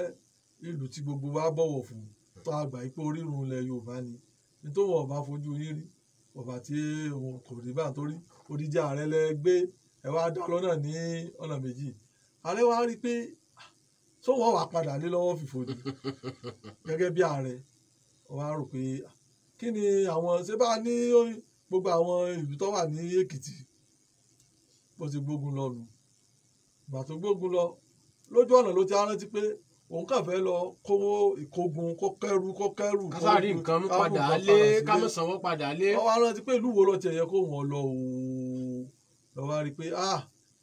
ìlú tí gbogbo wa bọ̀wọ̀ fún, tó àgbà yìí pé orírun ilẹ̀ Yorùbá ni, nítorí wọn ò bá fojú yín rí ọba tí òun kò rí bá torí odidi ààrẹ lẹ gbé, ẹ wá dá lọ́nà ní ọ̀nà méjì. Ààrẹ wa rí i pé sóhun ọ̀wà padà lé lọ́wọ́ fìfò ni gẹ́gẹ́ bí ààrẹ, wọ́n á rò pé kí ni àwọn ṣé bá ní gbogbo àwọn ìlú tó wà ní Èkìtì bó ti gbógun lọ nù. Ìgbà tó gbógun lọ lójú ọ̀nà ló ti rántí pé òun kàn fẹ́ lọ kówó ìkógun, kó kẹ́rù kó kẹ́rù, kásárì nǹkan mú padà lé, ká mọ̀ sanwó padà lé. Wọ́n wá rántí pé ìlú wo ló tiẹ̀ yẹ kó wọ́n lọ ooo, lọ wá rí i pé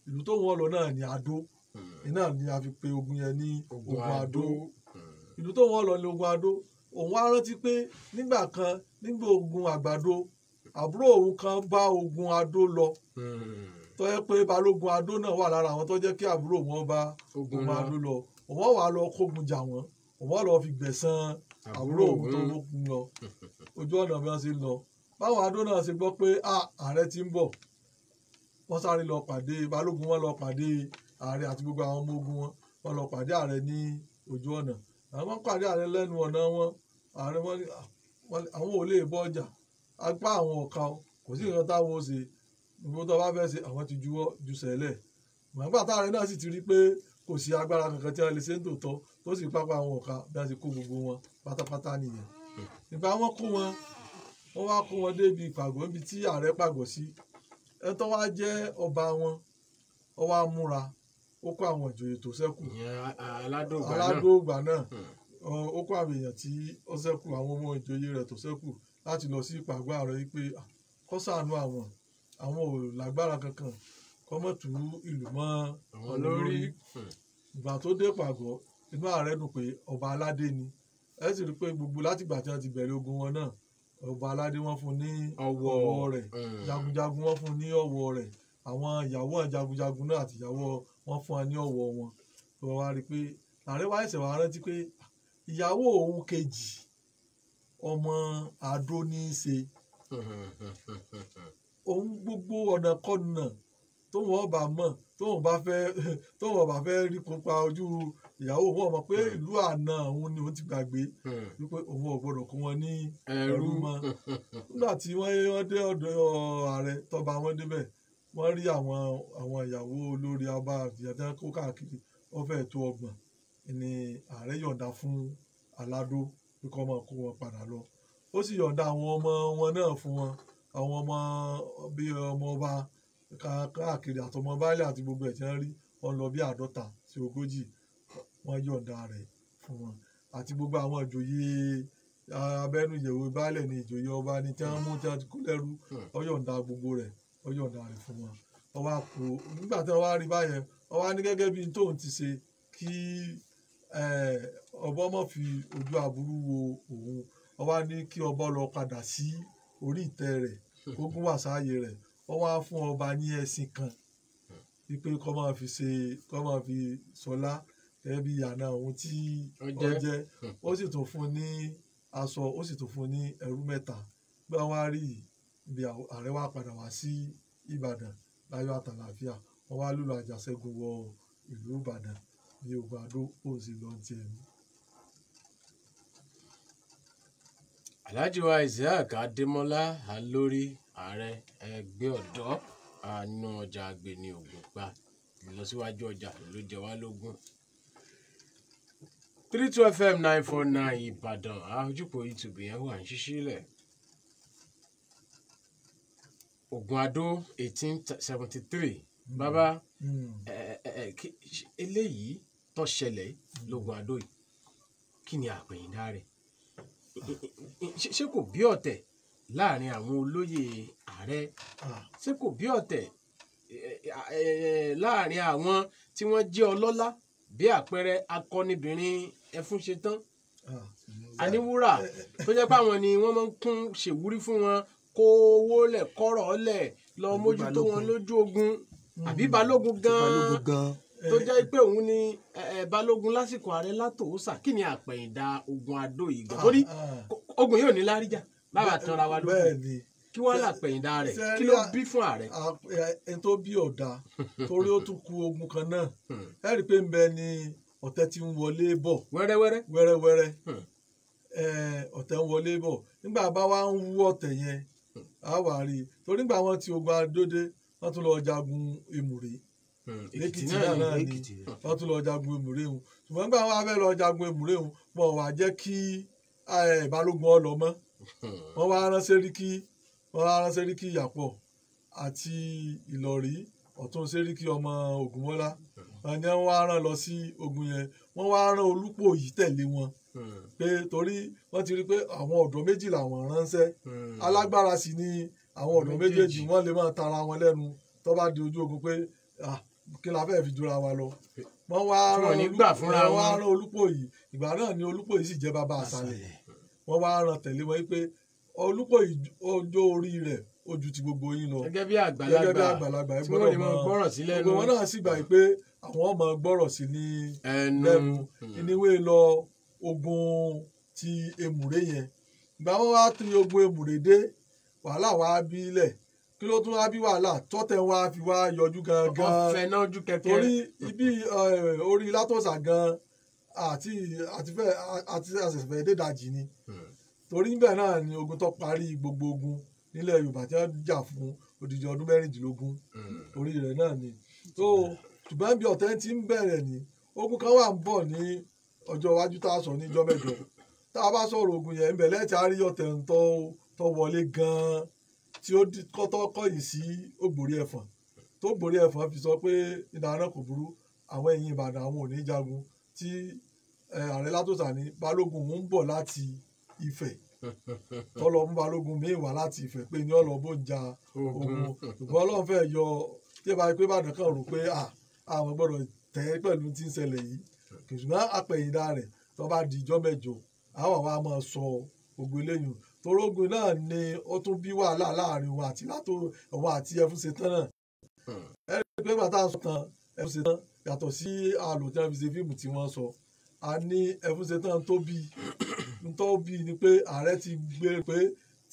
ìlú tó wọ́n lọ náà ni Adó, iná ni a fi pe ogun yẹn ní ogun Adó. Ìlú tó wọ́n lọ ní ogun Adó. Òun wá rántí pé nígbà kan nígbà ogun Àgbàdo, àbúrò òun kan bá ogun Adó lọ, tó yẹ pé balógun Adó náà wà lára àwọn tó jẹ́ kí àbúrò wọn bá ogun Adó lọ. Òun wà lọ kógun jà wọ́n, òun lọ fi gbẹ̀san àbúrò òun tó lókun lọ. Ojú ọ̀nà bí wọ́n ṣe lọ, báwọn Adó náà ṣe gbọ́ pé ààrẹ ti ń bọ̀, wọ́n sáré lọ pàdé balógun, wọn lọ pàdé ààrẹ àti gbogbo àwọn ọmọ ogun wọn, wọ́n lọ pàdé ààrẹ ní ojú ọ̀nà. Àwọn pàdé ààrẹ lẹ́nu ọ̀nà wọn, ààrẹ wọn àwọn ò lè bọ́ ọjà, apá àwọn ọ̀ka kò sí nǹkan táwọn ó ṣe, gbogbo tó bá fẹ́ ṣe àwọn ti juwọ́ ju sẹ́lẹ̀. Màgbà táàrẹ náà sì ti rí pé kò sí agbára kankan tí wọ́n lè ṣe ń tòótọ́, tó sì pápá àwọn ọ̀ka bí wọ́n ti kó gbogbo wọn pátápátá nìyẹn. Ìgbà wọn kó wọn, wọ́n wá kó wọn débi ìpàgọ́ níbi tí ààrẹ pàgọ́ sí. Ẹni tó wá jẹ́ ọba wọn, ó wá múra, ó kó àwọn ìjòyè tó ṣẹ́kù, aládòògbà náà, ó kó àwọn èèyàn tí ó ṣẹ́kù, àwọn ọmọ ìjòyè rẹ̀ tó ṣẹ́kù láti lọ sí ìpàgọ́ ààrẹ yìí pé kó ṣàánú àwọn, àwọn ò lágbára kankan, kó má tú ìlú mọ́ àwọn lórí. Ìgbà tó dé pàgọ́, inú ààrẹ dùn pé ọba aládé ni. Ẹ sì rí i pé gbogbo látìgbà tí wọ́n ti bẹ̀rẹ̀ ogun wọn náà, ọba aládé wọ́n fún ní ọ̀wọ̀ rẹ̀, jagunjagun wọ́n fún ní ọ̀wọ̀ rẹ̀, àwọn ìyàwó jagunjagun náà àti ìyàwó wọn fún wa ní ọ̀wọ̀ wọn. Tó wá rí i pé ààrẹ wá ẹsẹ̀ wá rántí pé ìyàwó òun kejì ọmọ Adó ní í ṣe. Òun gbogbo ọ̀nà kọ́nà tóun ọba mọ̀, tóun bá fẹ́ rí kópa ojú ìyàwó òun ọmọ pé ìlú àná òun ni òun ti gbàgbé wípé òun ò gbọdọ̀ kó wọn ní ẹrú mọ́. Nígbà tí wọ́n dé ọ̀dọ̀ ààrẹ tọba wọn débẹ̀, wọ́n rí àwọn ìyàwó olórí ọba àti kó káàkiri, wọ́n fẹ́ẹ̀ tó 30 ni ààrẹ yọ̀ǹda fún Aládó pé kó máa kó wọn padà lọ. Ó sì yọ̀ǹda àwọn ọmọ wọn náà fún wọn, àwọn ọmọ bíi ọmọ ọba káàkiri àtọmọ baálé àti gbogbo ẹ̀ tí wọ́n rí, wọ́n lọ bí 50 sí 40, wọ́n yọ̀ǹda rẹ̀ fún wọn, àti gbogbo àwọn ìjòyè abẹ́nú ìyẹ̀wò baálẹ̀ ní ìjòyè ọba ní tí wọ́n mú tí wọ́n ti kó lẹ́rú, ó yọ̀ǹda gbogbo rẹ̀, ó yọ̀ǹda rẹ̀ fún wọn. Ó wá kó nígbà tí wọ́n wá rí báyẹn, ó wá ní gẹ́gẹ́ bí tóun ti ṣe kí ọba má fi ojú aburú wo òun, ó wá ní kí ọba lọ padà sí orí ìtẹ́ rẹ̀, kó gún wà sáàyè rẹ̀. Ó wá fún ọba ní ẹṣin kan wípé kó máa fi ṣe, kó máa fi ṣọlá gẹ́gẹ́ bí àna òun tí ó jẹ́. Ó sì tún fún ní aṣọ, ó sì tún fún ní ẹrú 3. Bí wọ́n wá rí ibi ààrẹ wá padà wá sí Ìbàdàn láyọ̀ àtàlàáfíà, wọ́n wá lùlù àjàṣẹ́gun wọ ìlú Ìbàdàn ní Ogun Adó, ó sì lọ ti ẹ̀mí. Alhaji wa Isiaq Adémọ́lá Alórí, ààrẹ ẹgbẹ́ ọ̀dọ́ àánú ọjà àgbè ní Ògùnpa, ìlọsíwájú ọjà ló jẹ wá lógún. 32 FM 949 Ìbàdàn, àjùpọ̀ YouTube yẹn wà ń ṣíṣí lẹ̀. Ògùn Adó 1873, bàbá eléyìí tó ṣẹlẹ̀ lógun Adó yìí, kí ni àpẹ̀yìndà rẹ̀? Ṣé kò bí ọ̀tẹ̀ láàrin àwọn olóyè ààrẹ? Ṣé kò bí ọ̀tẹ̀ láàrin àwọn tí wọ́n jẹ́ ọlọ́lá, bí àpẹẹrẹ akọnibìnrin Ẹfúnṣetán Aníwúrà, tó jẹ́ pé àwọn ni wọ́n máa ń kún ṣèwúrí fún wọn, kó owó lẹ̀ kọ́rọ̀ lẹ̀ lọ mójútó wọn lójú ogun, àbí balógun gan-an tó jẹ́ pé òun ni balógun lásìkò ààrẹ Látòósà? Kí ni àpẹ̀yìndà Ogun Adó yìí gan? Torí ogun yóò ní láríjà bàbá tanra wa lókun, kí wọ́n làpẹ̀yìndà rẹ̀, kí ló bí fún ààrẹ? Ẹni tó bí ọ̀dà, torí ó tún ku ogun kan náà. Ẹ rí i pé ń bẹ ni ọ̀tẹ̀ tí ń wọlé bọ̀ wẹ́rẹ́wẹ́rẹ́ wẹ́rẹ́wẹ́rẹ́, ọ̀tẹ̀ ń wọlé bọ̀. Nígbà bá wá ń wú ọ̀tẹ̀ yẹn, á wà rí i, torí nígbà wọn ti Ogun Adó dé, wọ́n tún lọ jagun Èmùrè Èkìtì náà ni wọ́n tún lọ jagun Èmùrè hùn. Ṣùgbọ́n nígbà wọn fẹ́ lọ jagun Èmùrè hùn, wọn wà jẹ́ kí Balógun ọ lọ mọ́. Wọ́n wá rán Sẹ́ríkì, wọ́n wá rán Sẹ́ríkì Ìyàpọ̀ àti Ìlọ̀rí ọ̀tún Sẹ́ríkì ọmọ Ògúnmọ́lá, wọ́n ní wọ́n wá rán lọ sí ogun yẹn. Wọ́n wá rán Olúpòyí tẹ̀lé wọn, pé torí wọ́n ti rí pé àwọn ọ̀dọ́ méjì làwọn ránṣẹ́, alágbára sì ni àwọn ọ̀dọ́ méjèèjì, wọ́n lè máa tara wọn lẹ́nu tó bá di ojú ogun pé kí la fẹ́ fi jura wa lọ. Wọ́n wá rán Olúpòyí. Ìgbà náà ni Olúpòyí sì jẹ́ bàbá àṣàlẹ̀. Wọ́n wá rán tẹ̀lé wọn pé Olúpòyí ọjọ́ orí rẹ̀ ó ju ti gbogbo yín lọ, gẹ́gẹ́ bí àgbàlagbà tí wọ́n lè máa gbọ́rọ̀ sí lẹ́nu. Gbogbo wọn náà sì gbà pé àwọn ọmọ gbọ́rọ̀ sí ní lẹ́nu. Ìníwé lọ ogun ti Èmùrè yẹn. Ìgbà wọn wá ti ogun Èmùrè dé, wàhálà wá bílẹ̀. Kí ló tún wá bí wàhálà tọ́tẹ̀ wá fi wá yọjú gangan? Ọ̀fẹ́ náà ojú kẹ̀kẹ́. Torí ibi orí Látòsà gan àti àṣẹ̀fẹ̀ dédàjì ni. Torí níbẹ̀ náà ni ogun tó parí gbogbo ogun nílẹ̀ Yorùbá tí wọ́n jà fún odidi ọdún 16, orí rẹ̀ náà ni. Tó ṣùgbọ́n bí ọ̀tẹ̀ ti ń bẹ̀rẹ̀ ni ogun kan wà ń bọ̀ ní ọjọ́ iwájú tá a sọ ní ìjọ́ mẹ́jọ. Tá a bá sọ̀rọ̀ ogun yẹn, ń bẹ̀ lẹ́tì á rí ọ̀tẹ̀ tó wọlé gan-an tí ó kọ́tọ́ kọ̀yìn sí Ògbórí Ẹ̀fọ̀n, tó Ògbórí Ẹ̀fọ̀n fi sọ pé ìdáná kò burú, àwọn ẹ̀yìn Ìbàdàn àwọn ò ní jagun, tí ààrẹ Látòsà ní balógun ń bọ̀ láti Ifẹ̀, tọ́lọ mú balógun míì wá láti Ifẹ̀ pé ní ọ̀lọ́ bó ń ja ogun. Ṣùgbọ́n Ọlọ́run fẹ́ yọ tí ẹ bá rí pé Ìbàdàn kan rò pé àwọn gbọ́dọ̀ tẹ́ pẹ̀lú tí ń ṣẹlẹ̀ yìí. Ṣùgbọ́n àpẹ̀yìndà rẹ̀ tó bá di ìjọ́ mẹ́jọ, àwọn àwa máa sọ ogun eléyìí. Torógun náà ni ó tún bí wàhálà láàrin òun àti látò òun àti Ẹfúnṣetán náà. Ẹ rí i pé bàtà sọ tán Ẹfúnṣetán yàtọ̀ sí àlò tí wọ́n fi ṣe fíìmù tí wọ́n sọ. A ní Ẹfúnṣetán tó bí tó bí ni pé ààrẹ ti gbé pé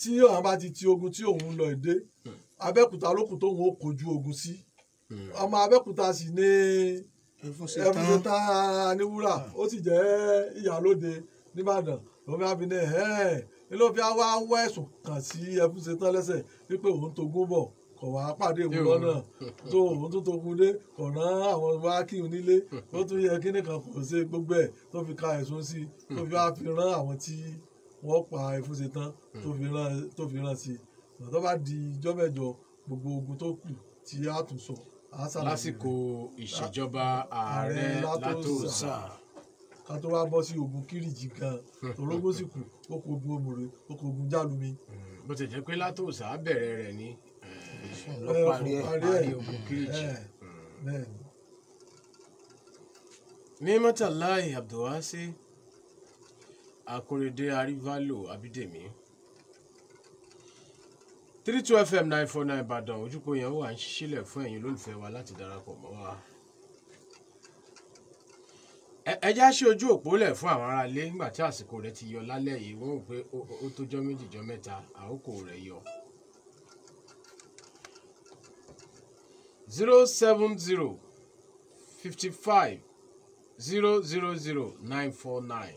tí àwọn bá ti ti ogun tí òun lọ èdè Abẹ́òkúta lókun tóun ó kojú ogun sí. Ọmọ Abẹ́òkúta sì ní Ẹfúnṣetán Aníwúrà, ó sì jẹ́ ìyálóde nìbàdàn. Lómi àbínú ẹ̀ ló fi wá wá ẹ̀sùn kàn sí Ẹfúnṣetán lẹ́sẹ̀ wípé òun togún bọ̀ Kò wá pàdé òun lọ́nà tó òun tó tókun dé, kò rán àwọn wá kí òun nílé, ó tún yẹ kíní kan kò ṣe gbogbo ẹ̀ tó fi ka ẹ̀sùn sí, tó fi wá fi rán àwọn tí wọ́n pa Ẹfúnṣetán, tó fi rán sí i. Tó bá di ijọ́ mẹ́jọ, gbogbo ogun tó kù tí a tún sọ, a ṣàlàyé rẹ̀. Lásìkò ìṣèjọba ààrẹ Látòósà. Ká tó wá bọ́ sí ogun Kírìjì gan, torógbó sì kù, ó kó ogun Òmùrè, ó kó ogun Jálumi. Bó ti jẹ́ pé Látòósà bẹ̀rẹ̀ rẹ̀ ni ló parí parí ogun Kírìjì. Bẹ́ẹ̀ ni. Ní mọ́tàláì Abdulwasi Akorede Arivalo Abídèmí, 32 FM 949 Ìbàdàn, ojúkò yẹn wà ń ṣílẹ̀ fún ẹ̀yin olólùfẹ́ wa láti darapọ̀ mọ́ wa. Ẹ já sí ojú òpó lẹ̀ fún àwọn aráalé nígbà tí àsìkò rẹ̀ ti yọ lálẹ́ yìí. Wọ́n rò pé ó tó jọ́ méjì, jọ́ mẹ́ta, àkókò rẹ̀ yọ. 07055000949,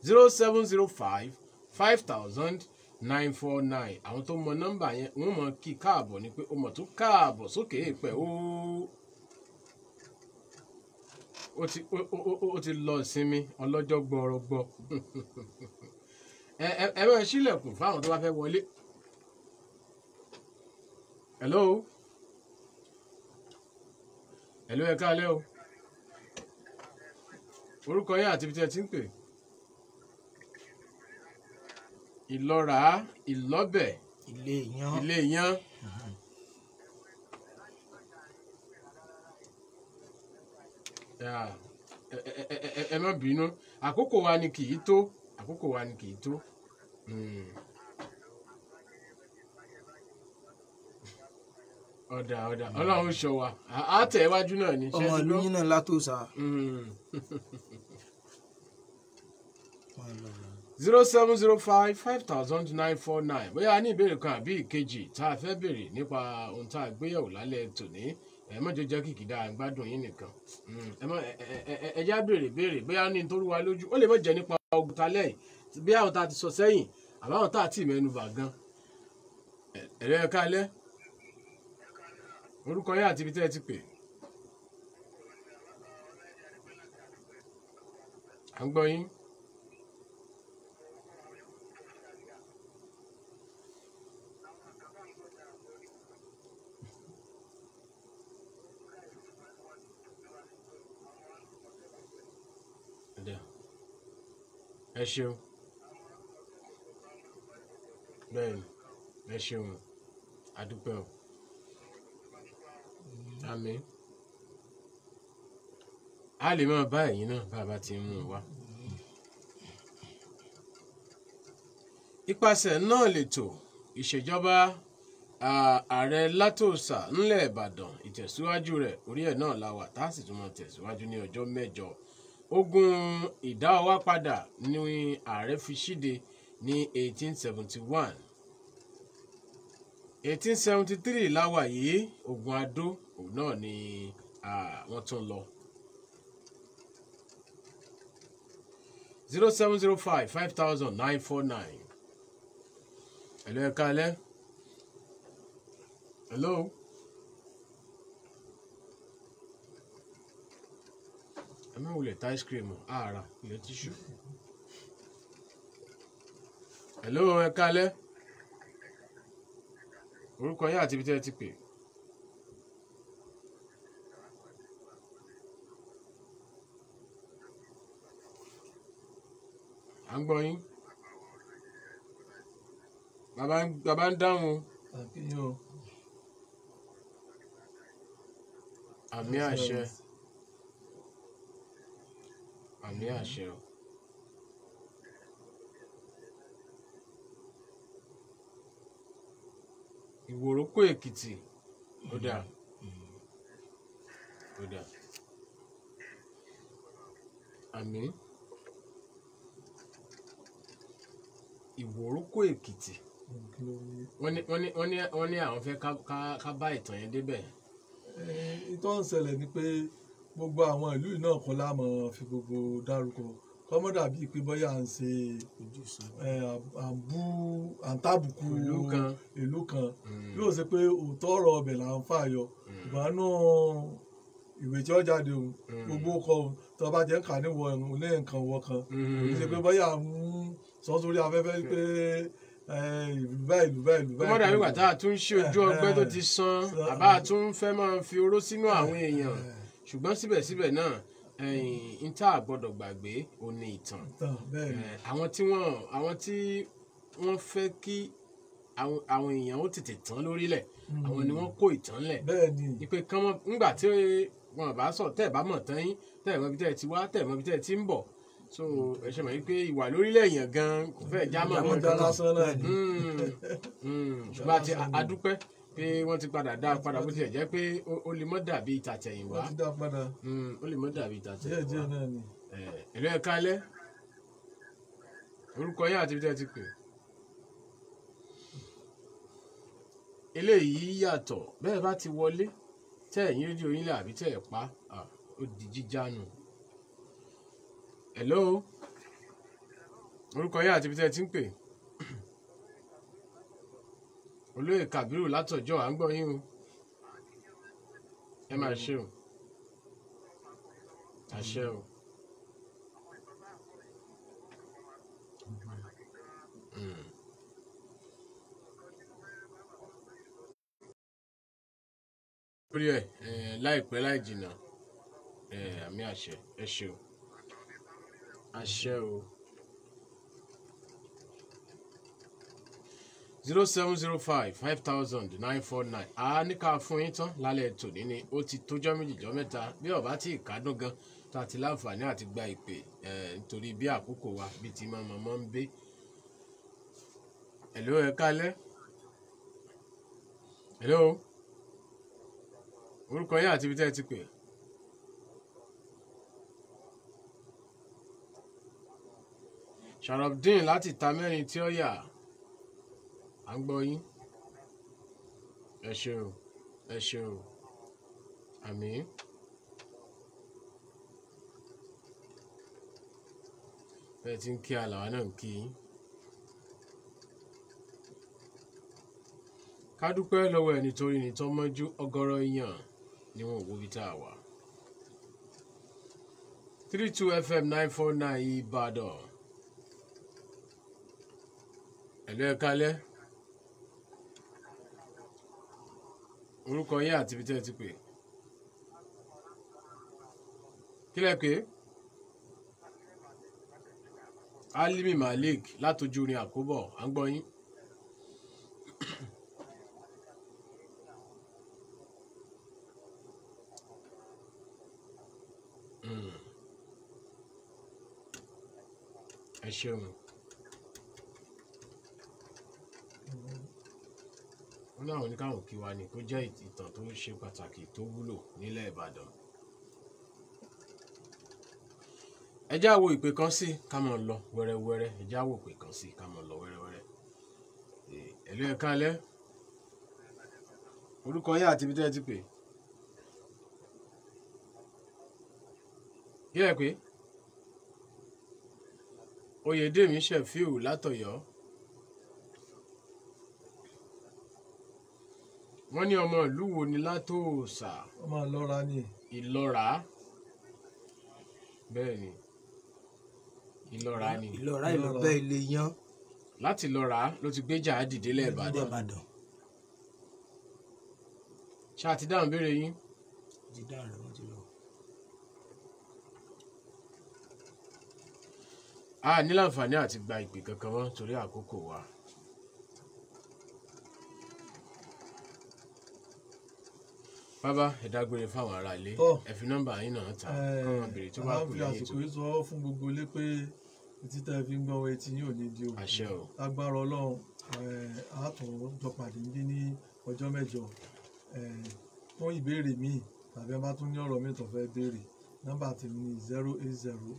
0705 5949. Àwọn tó mọ nọ́mbà yẹn, wọ́n mọ kí káàbọ̀ ni pé ó mọ̀ tó káàbọ̀ sókè èèpẹ̀ ó ó ti ó ó ó ti lọ ìsinmi ọlọ́jọ́ gbọrọgbọ. Ẹ ẹ ẹ máa ṣílẹ̀kùn fáwọn tó bá fẹ́ wọlé. Hello, hello, ẹ káalẹ́ o. Orúkọ yín àti ibi tí ẹ ti ń pè? Ìlọ́ra, Ìlọ́bẹ̀. Ilé Iyán. Ilé Iyán. Yeah. Ẹ má bínú, àkókò wa ni kì í tó, àkókò wa ni kì í tó. Ọ̀dà ọ̀dà, Ọlọ́run ó ṣọ́ wa, á tẹ̀ iwájú náà ni. Ọmọ ìlú yín náà Látòósà. 0705 5949. Bóyá a ní ìbéèrè kan àbí ìkejì tá a fẹ́ béèrè nípa ohun tá a gbéyẹ̀wò lálẹ́ tòní. Ẹ má jẹ́ jẹ́ kìkìdá gbádùn yín nìkan. Ẹ má ẹ já béèrè béèrè bóyá ní nítorí wa lójú, ó lè má jẹ́ nípa ogun ta lẹ́yìn, bí àwọn tá a ti sọ sẹ́yìn àbáwọn tá a ti mẹ́nu bà gan. Ẹ̀rọ, ẹ káalẹ́. Orúkọ yín àti ibi tẹ́ ẹ ti pè? À ń gbọ́ yín. Ọ̀dà. Ẹ ṣeun. Bẹ́ẹ̀ni, ẹ ṣeun, àdúpẹ́ o. Àmín. A lè máa bá ẹ̀yin náà bá a bá ti ń mú un wá. Ipasẹ̀ náà lètò ìṣèjọba ààrẹ Látòósà ńlẹ̀ Ìbàdàn, ìtẹ̀síwájú rẹ̀, orí ẹ̀ náà la wà, tá a sì tún máa tẹ̀síwájú ní ọjọ́ mẹ́jọ. Ogun ìdáwọ́wá padà ní ààrẹ fi ṣíde ní 1871. 1873 la wà yìí. Ogun Adó, òun náà ni wọ́n tún lọ. 0705 5949. Hello, ẹ káalẹ́. Hello. Ẹ má wulẹ̀ ta ice cream ààrà ilẹ̀ tíṣù. Hello, ẹ káalẹ́. Orúkọ yín àti ibi tí ẹ ti pè? À ń gbọ́ yín. Bàbá ń dáhùn o. Àkíyàn o. Àmín àṣẹ, àmín àṣẹ o. Ìwòrókò Èkìtì, ó dáa, ó dáa. Àmín. Ìwòrókò Èkìtì, wọ́n ní àwọn fẹ́ ká bá ìtàn yẹn débẹ̀. Ìtọ́ ń ṣẹlẹ̀ ni pé gbogbo àwọn ìlú yìí náà kọ́ la máa fi gbogbo dárúkọ. Kọ́mọ́ dàbí pé bóyá à ń ṣe à ń bú à ń tàbùkù ìlú kan, yóò ṣe pé òótọ́ ọ̀rọ̀ ọbẹ̀ là ń fà yọ. Ìbánú ìwé tí ó jáde òun gbogbo kọ tó bá jẹ́ kà níwọ̀ ní nǹkan wọ kan, kò ní ṣe pé bóyá ń sọ sórí afẹ́fẹ́ pé ìlú báyìí ìlú báyìí ìlú báyìí. Kọ́mọ́dà wíwà tá a tún ṣe ojú ọgbẹ́ tó ti san, àbá a tún fẹ́ máa fi oró sínú àwọn èèyàn, ṣùgbọ́n síbẹ̀síbẹ̀ náà n tá a gbọ́dọ̀ gbàgbé ò ní ìtàn. Àwọn tí wọ́n fẹ́ kí àwọn èèyàn ó tètè tán lórílẹ̀, àwọn ni wọ́n kó ìtàn lẹ̀. Ìpè kan wọn ńgbà tí wọn bá sọ tẹ́ ẹ̀ bá mọ̀ tán yín, tẹ́ ẹ̀ mọ̀ ibi tẹ́ ẹ ti wá, tẹ́ ẹ̀ mọ̀ ibi tẹ́ ẹ ti ń bọ̀. So ẹ ṣe mọ̀ wípé ìwà lórílẹ̀ èèyàn gan kò fẹ́ já mọ́ àwọn kan lásán náà ni. Ṣùgbọ́n àti adúpẹ́ pé wọ́n ti padà dá padà, bó tilẹ̀ jẹ́ pé ó lè mọ́ dàbí ìtàtẹ̀yìnwá. Wọ́n ti dá padà. Ó lè mọ́ dàbí ìtàtẹ̀yìnwá. Díẹ̀ díẹ̀ náà ni. Ẹ̀lú ẹ̀ kálẹ́, orúkọ yín àti ibi tẹ́ ẹ ti pè. Eléyìí yàtọ̀, bẹ́ẹ̀ bá ti wọlé tẹ́ ẹ̀yìn rédíò yín lẹ̀ àbí tẹ́ ẹ̀ pa, ó di jíjánu. Hello, orúkọ yín àti ibi tẹ́ ẹ ti ń pè. Olóyè Kàbírù látọjọ́, à ń gbọ́ yín o. Ẹ máa ṣe o, àṣẹ o. Lórí ẹ láìpẹ́ láì jìnnà, àmì àṣẹ, ẹ ṣe o, àṣẹ o. 0705 5000 949. A ní ká fún yín tán lálẹ́ tòní ni ó ti tójọ́ méjì jọ́ mẹ́ta bí ọba tí ìkádùn gan tá a ti láǹfààní àti gba ìpè, nítorí bí àkókò wa bí ti máa mọ́ ń bé. Hello, ẹ kálẹ́. Hello, orúkọ yín àti ibi tẹ́ ẹ ti pè. Sharafdin láti ta mẹ́rin tí ó yà, à ń gbọ́ yín. Ẹ ṣé o, ẹ ṣé o, àmín. Bẹ́ẹ̀ tí ń kí àlàwà náà ń kí yín. Ká dúpẹ́ lọ́wọ́ ẹni torí ni tó mọ́jú, ọ̀gọ̀rọ̀ èèyàn ni wọn ò wo ibi tá a wà. 32 FM 949 Ìbàdàn. Ẹ̀lú ẹ kálẹ́. Orúkọ yín àti ibi tẹ́ ẹ ti pè. Kí lẹ pè? Alimi Malik látọjú orin àkóbọ̀, à ń gbọ́ yín. Ẹ ṣeun. Wọ́n láwọn ní káwọn kí wa ni tó jẹ́ ìtàn tó ṣe pàtàkì tó wúlò nílẹ̀ Ìbàdàn. Ẹ já wo ìpè kan sí ká máa lọ wẹ́rẹ́wẹ́rẹ́. Ẹ já wo ìpè kan sí ká máa lọ wẹ́rẹ́wẹ́rẹ́. Ẹ̀lú ẹ kálẹ́. Orúkọ yín àti ibi tẹ́ ẹ ti pè. Kí lẹ pé? Oyèdèmí Ṣẹ̀fíù látọ̀yọ́. Wọ́n ní ọmọ ìlú wo ni Látòòsà? Ọmọ Ìlọ́ra ni. Ìlọ́ra, bẹ́ẹ̀ ni, Ìlọ́ra ni. Ìlọ́ra ìlọ́bẹ̀ ilé yan. Láti Ìlọ́ra ló ti gbé jà dìde lẹ́ẹ̀bàdàn. Ṣé a ti dáhùn béèrè yín? Ti dáhùn rẹ̀, wọ́n ti lọ. A ní láǹfààní àti gba ìpè kankan mọ́ torí àkókò wa. Bàbá, ẹ dágbére fáwọn ará ilé, ẹ fi nọ́mbà yín náà ta kọ́mọ béèrè tó bá kù lẹ́yìn ètò. Àwọn fi àsìkò yìí sọ fún gbogbo ilé pé etí tẹ́ ẹ fi ń gbọ́ etí yín ò ní di o. Àṣẹ o. Lágbára Ọlọ́run, a tún jọ pàdé níbí ní ọjọ́ mẹ́jọ. Fún ìbéèrè míì tàbí ẹ bá tún ní ọ̀rọ̀ míì tó fẹ́ béèrè, nọ́mbà tèmi ní 080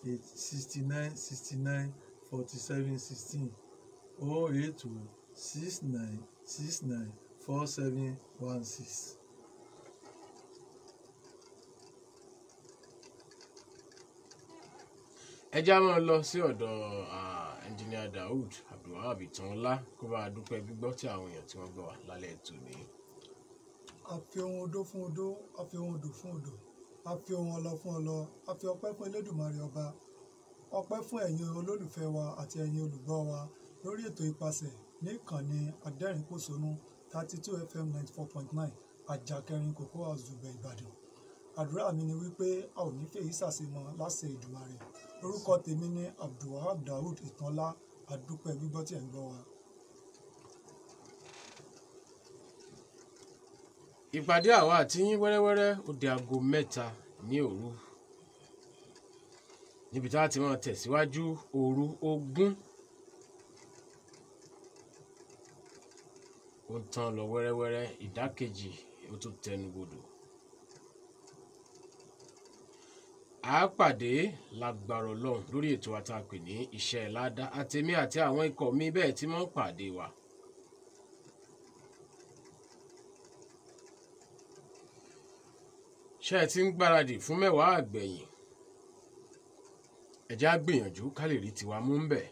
869 69 47 16, 082 69 69 47 16. Ẹ já máa lọ sí ọ̀dọ̀ ẹnjìníà Daoud Abdulwahab Ìtànlá kó bá a dúpẹ́ gbígbọ́ tí àwọn èèyàn tí wọ́n gbọ́ wá lálẹ́ tòní. A fi ohun odó fún odó, a fi ohun odò fún odò, a fi ohun ọlọ fún ọlọ, a fi ọpẹ́ fún Elédùmarè ọba, ọpẹ́ fún ẹ̀yin olólùfẹ́ wa àti ẹ̀yin olùgbọ́ wa lórí ètò Ìpasẹ̀ ní ìkànnì Adẹ́rìnpòṣónú 32 FM 94.9 Àjàkẹrin Cocoa House Dùgbẹ̀ Ìbàdàn. Àdúrà mi ni wípé a ò ní fèyí sàṣemọ láṣẹ Èdùmàrè. Orúkọ tèmi ni Abdulwahab Daoud Ìtànlá. Àdúpẹ́ gbígbọ́ tí ẹ̀ ń gbọ́ wa. Ìpàdé àwa àti yín wẹ́rẹ́wẹ́rẹ́ ó di aago 3 ní òru, níbi tá a ti máa tẹ̀síwájú òru 20 ó ń tán lọ wẹ́rẹ́wẹ́rẹ́, ìdákejì ó tún tẹnubodò. A pàdé lágbára Ọlọ́run lórí ètò àtàpè ní iṣẹ́ ládá, àtèmi àti àwọn ikọ̀ mi bẹ́ẹ̀ tí wọ́n pàdé wa. Ṣé ẹ ti ń gbáradì fún mẹ́wàá àgbẹ̀yìn? Ẹ jẹ́ á gbìyànjú ká lè rí tiwa mú ń bẹ̀.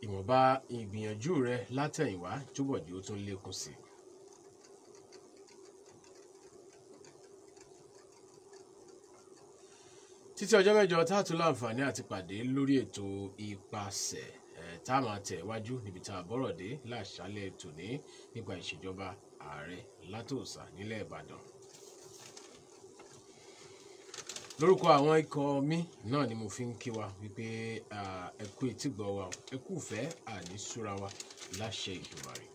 Ìwọ̀nba ìgbìyànjú rẹ látẹ̀yìnwá túbọ̀ jẹ́ ó tún lékún sí i. Títí ọjọ́ mẹ́jọ tá a tún láǹfààní àti pàdé lórí ètò Ìpasẹ̀, tá a máa tẹ̀ wájú níbi tá a bọ́rọ̀ dé láṣálẹ̀ tòní nípa ìṣèjọba ààrẹ Látòsà nílẹ̀ Ìbàdàn. Lórúkọ àwọn ikọ̀ mi náà ni mo fi ń kí wa wípé ẹ kú etígbọ̀ wa, ẹ kú ìfẹ́, àní súra wa láṣẹ Ìdùmarè.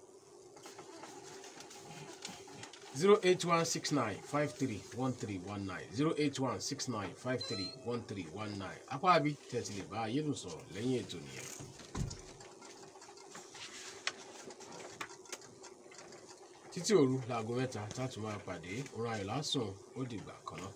08169531319, 08169531319. Apá àbí tẹ̀sí lè bá ayélujára sọ̀rọ̀ lẹ́yìn ètò nìyẹn. Títí òru láago 3 tá a tún máa pàdé, òun ayọ̀ lásùn, ó dìgbà kan náà.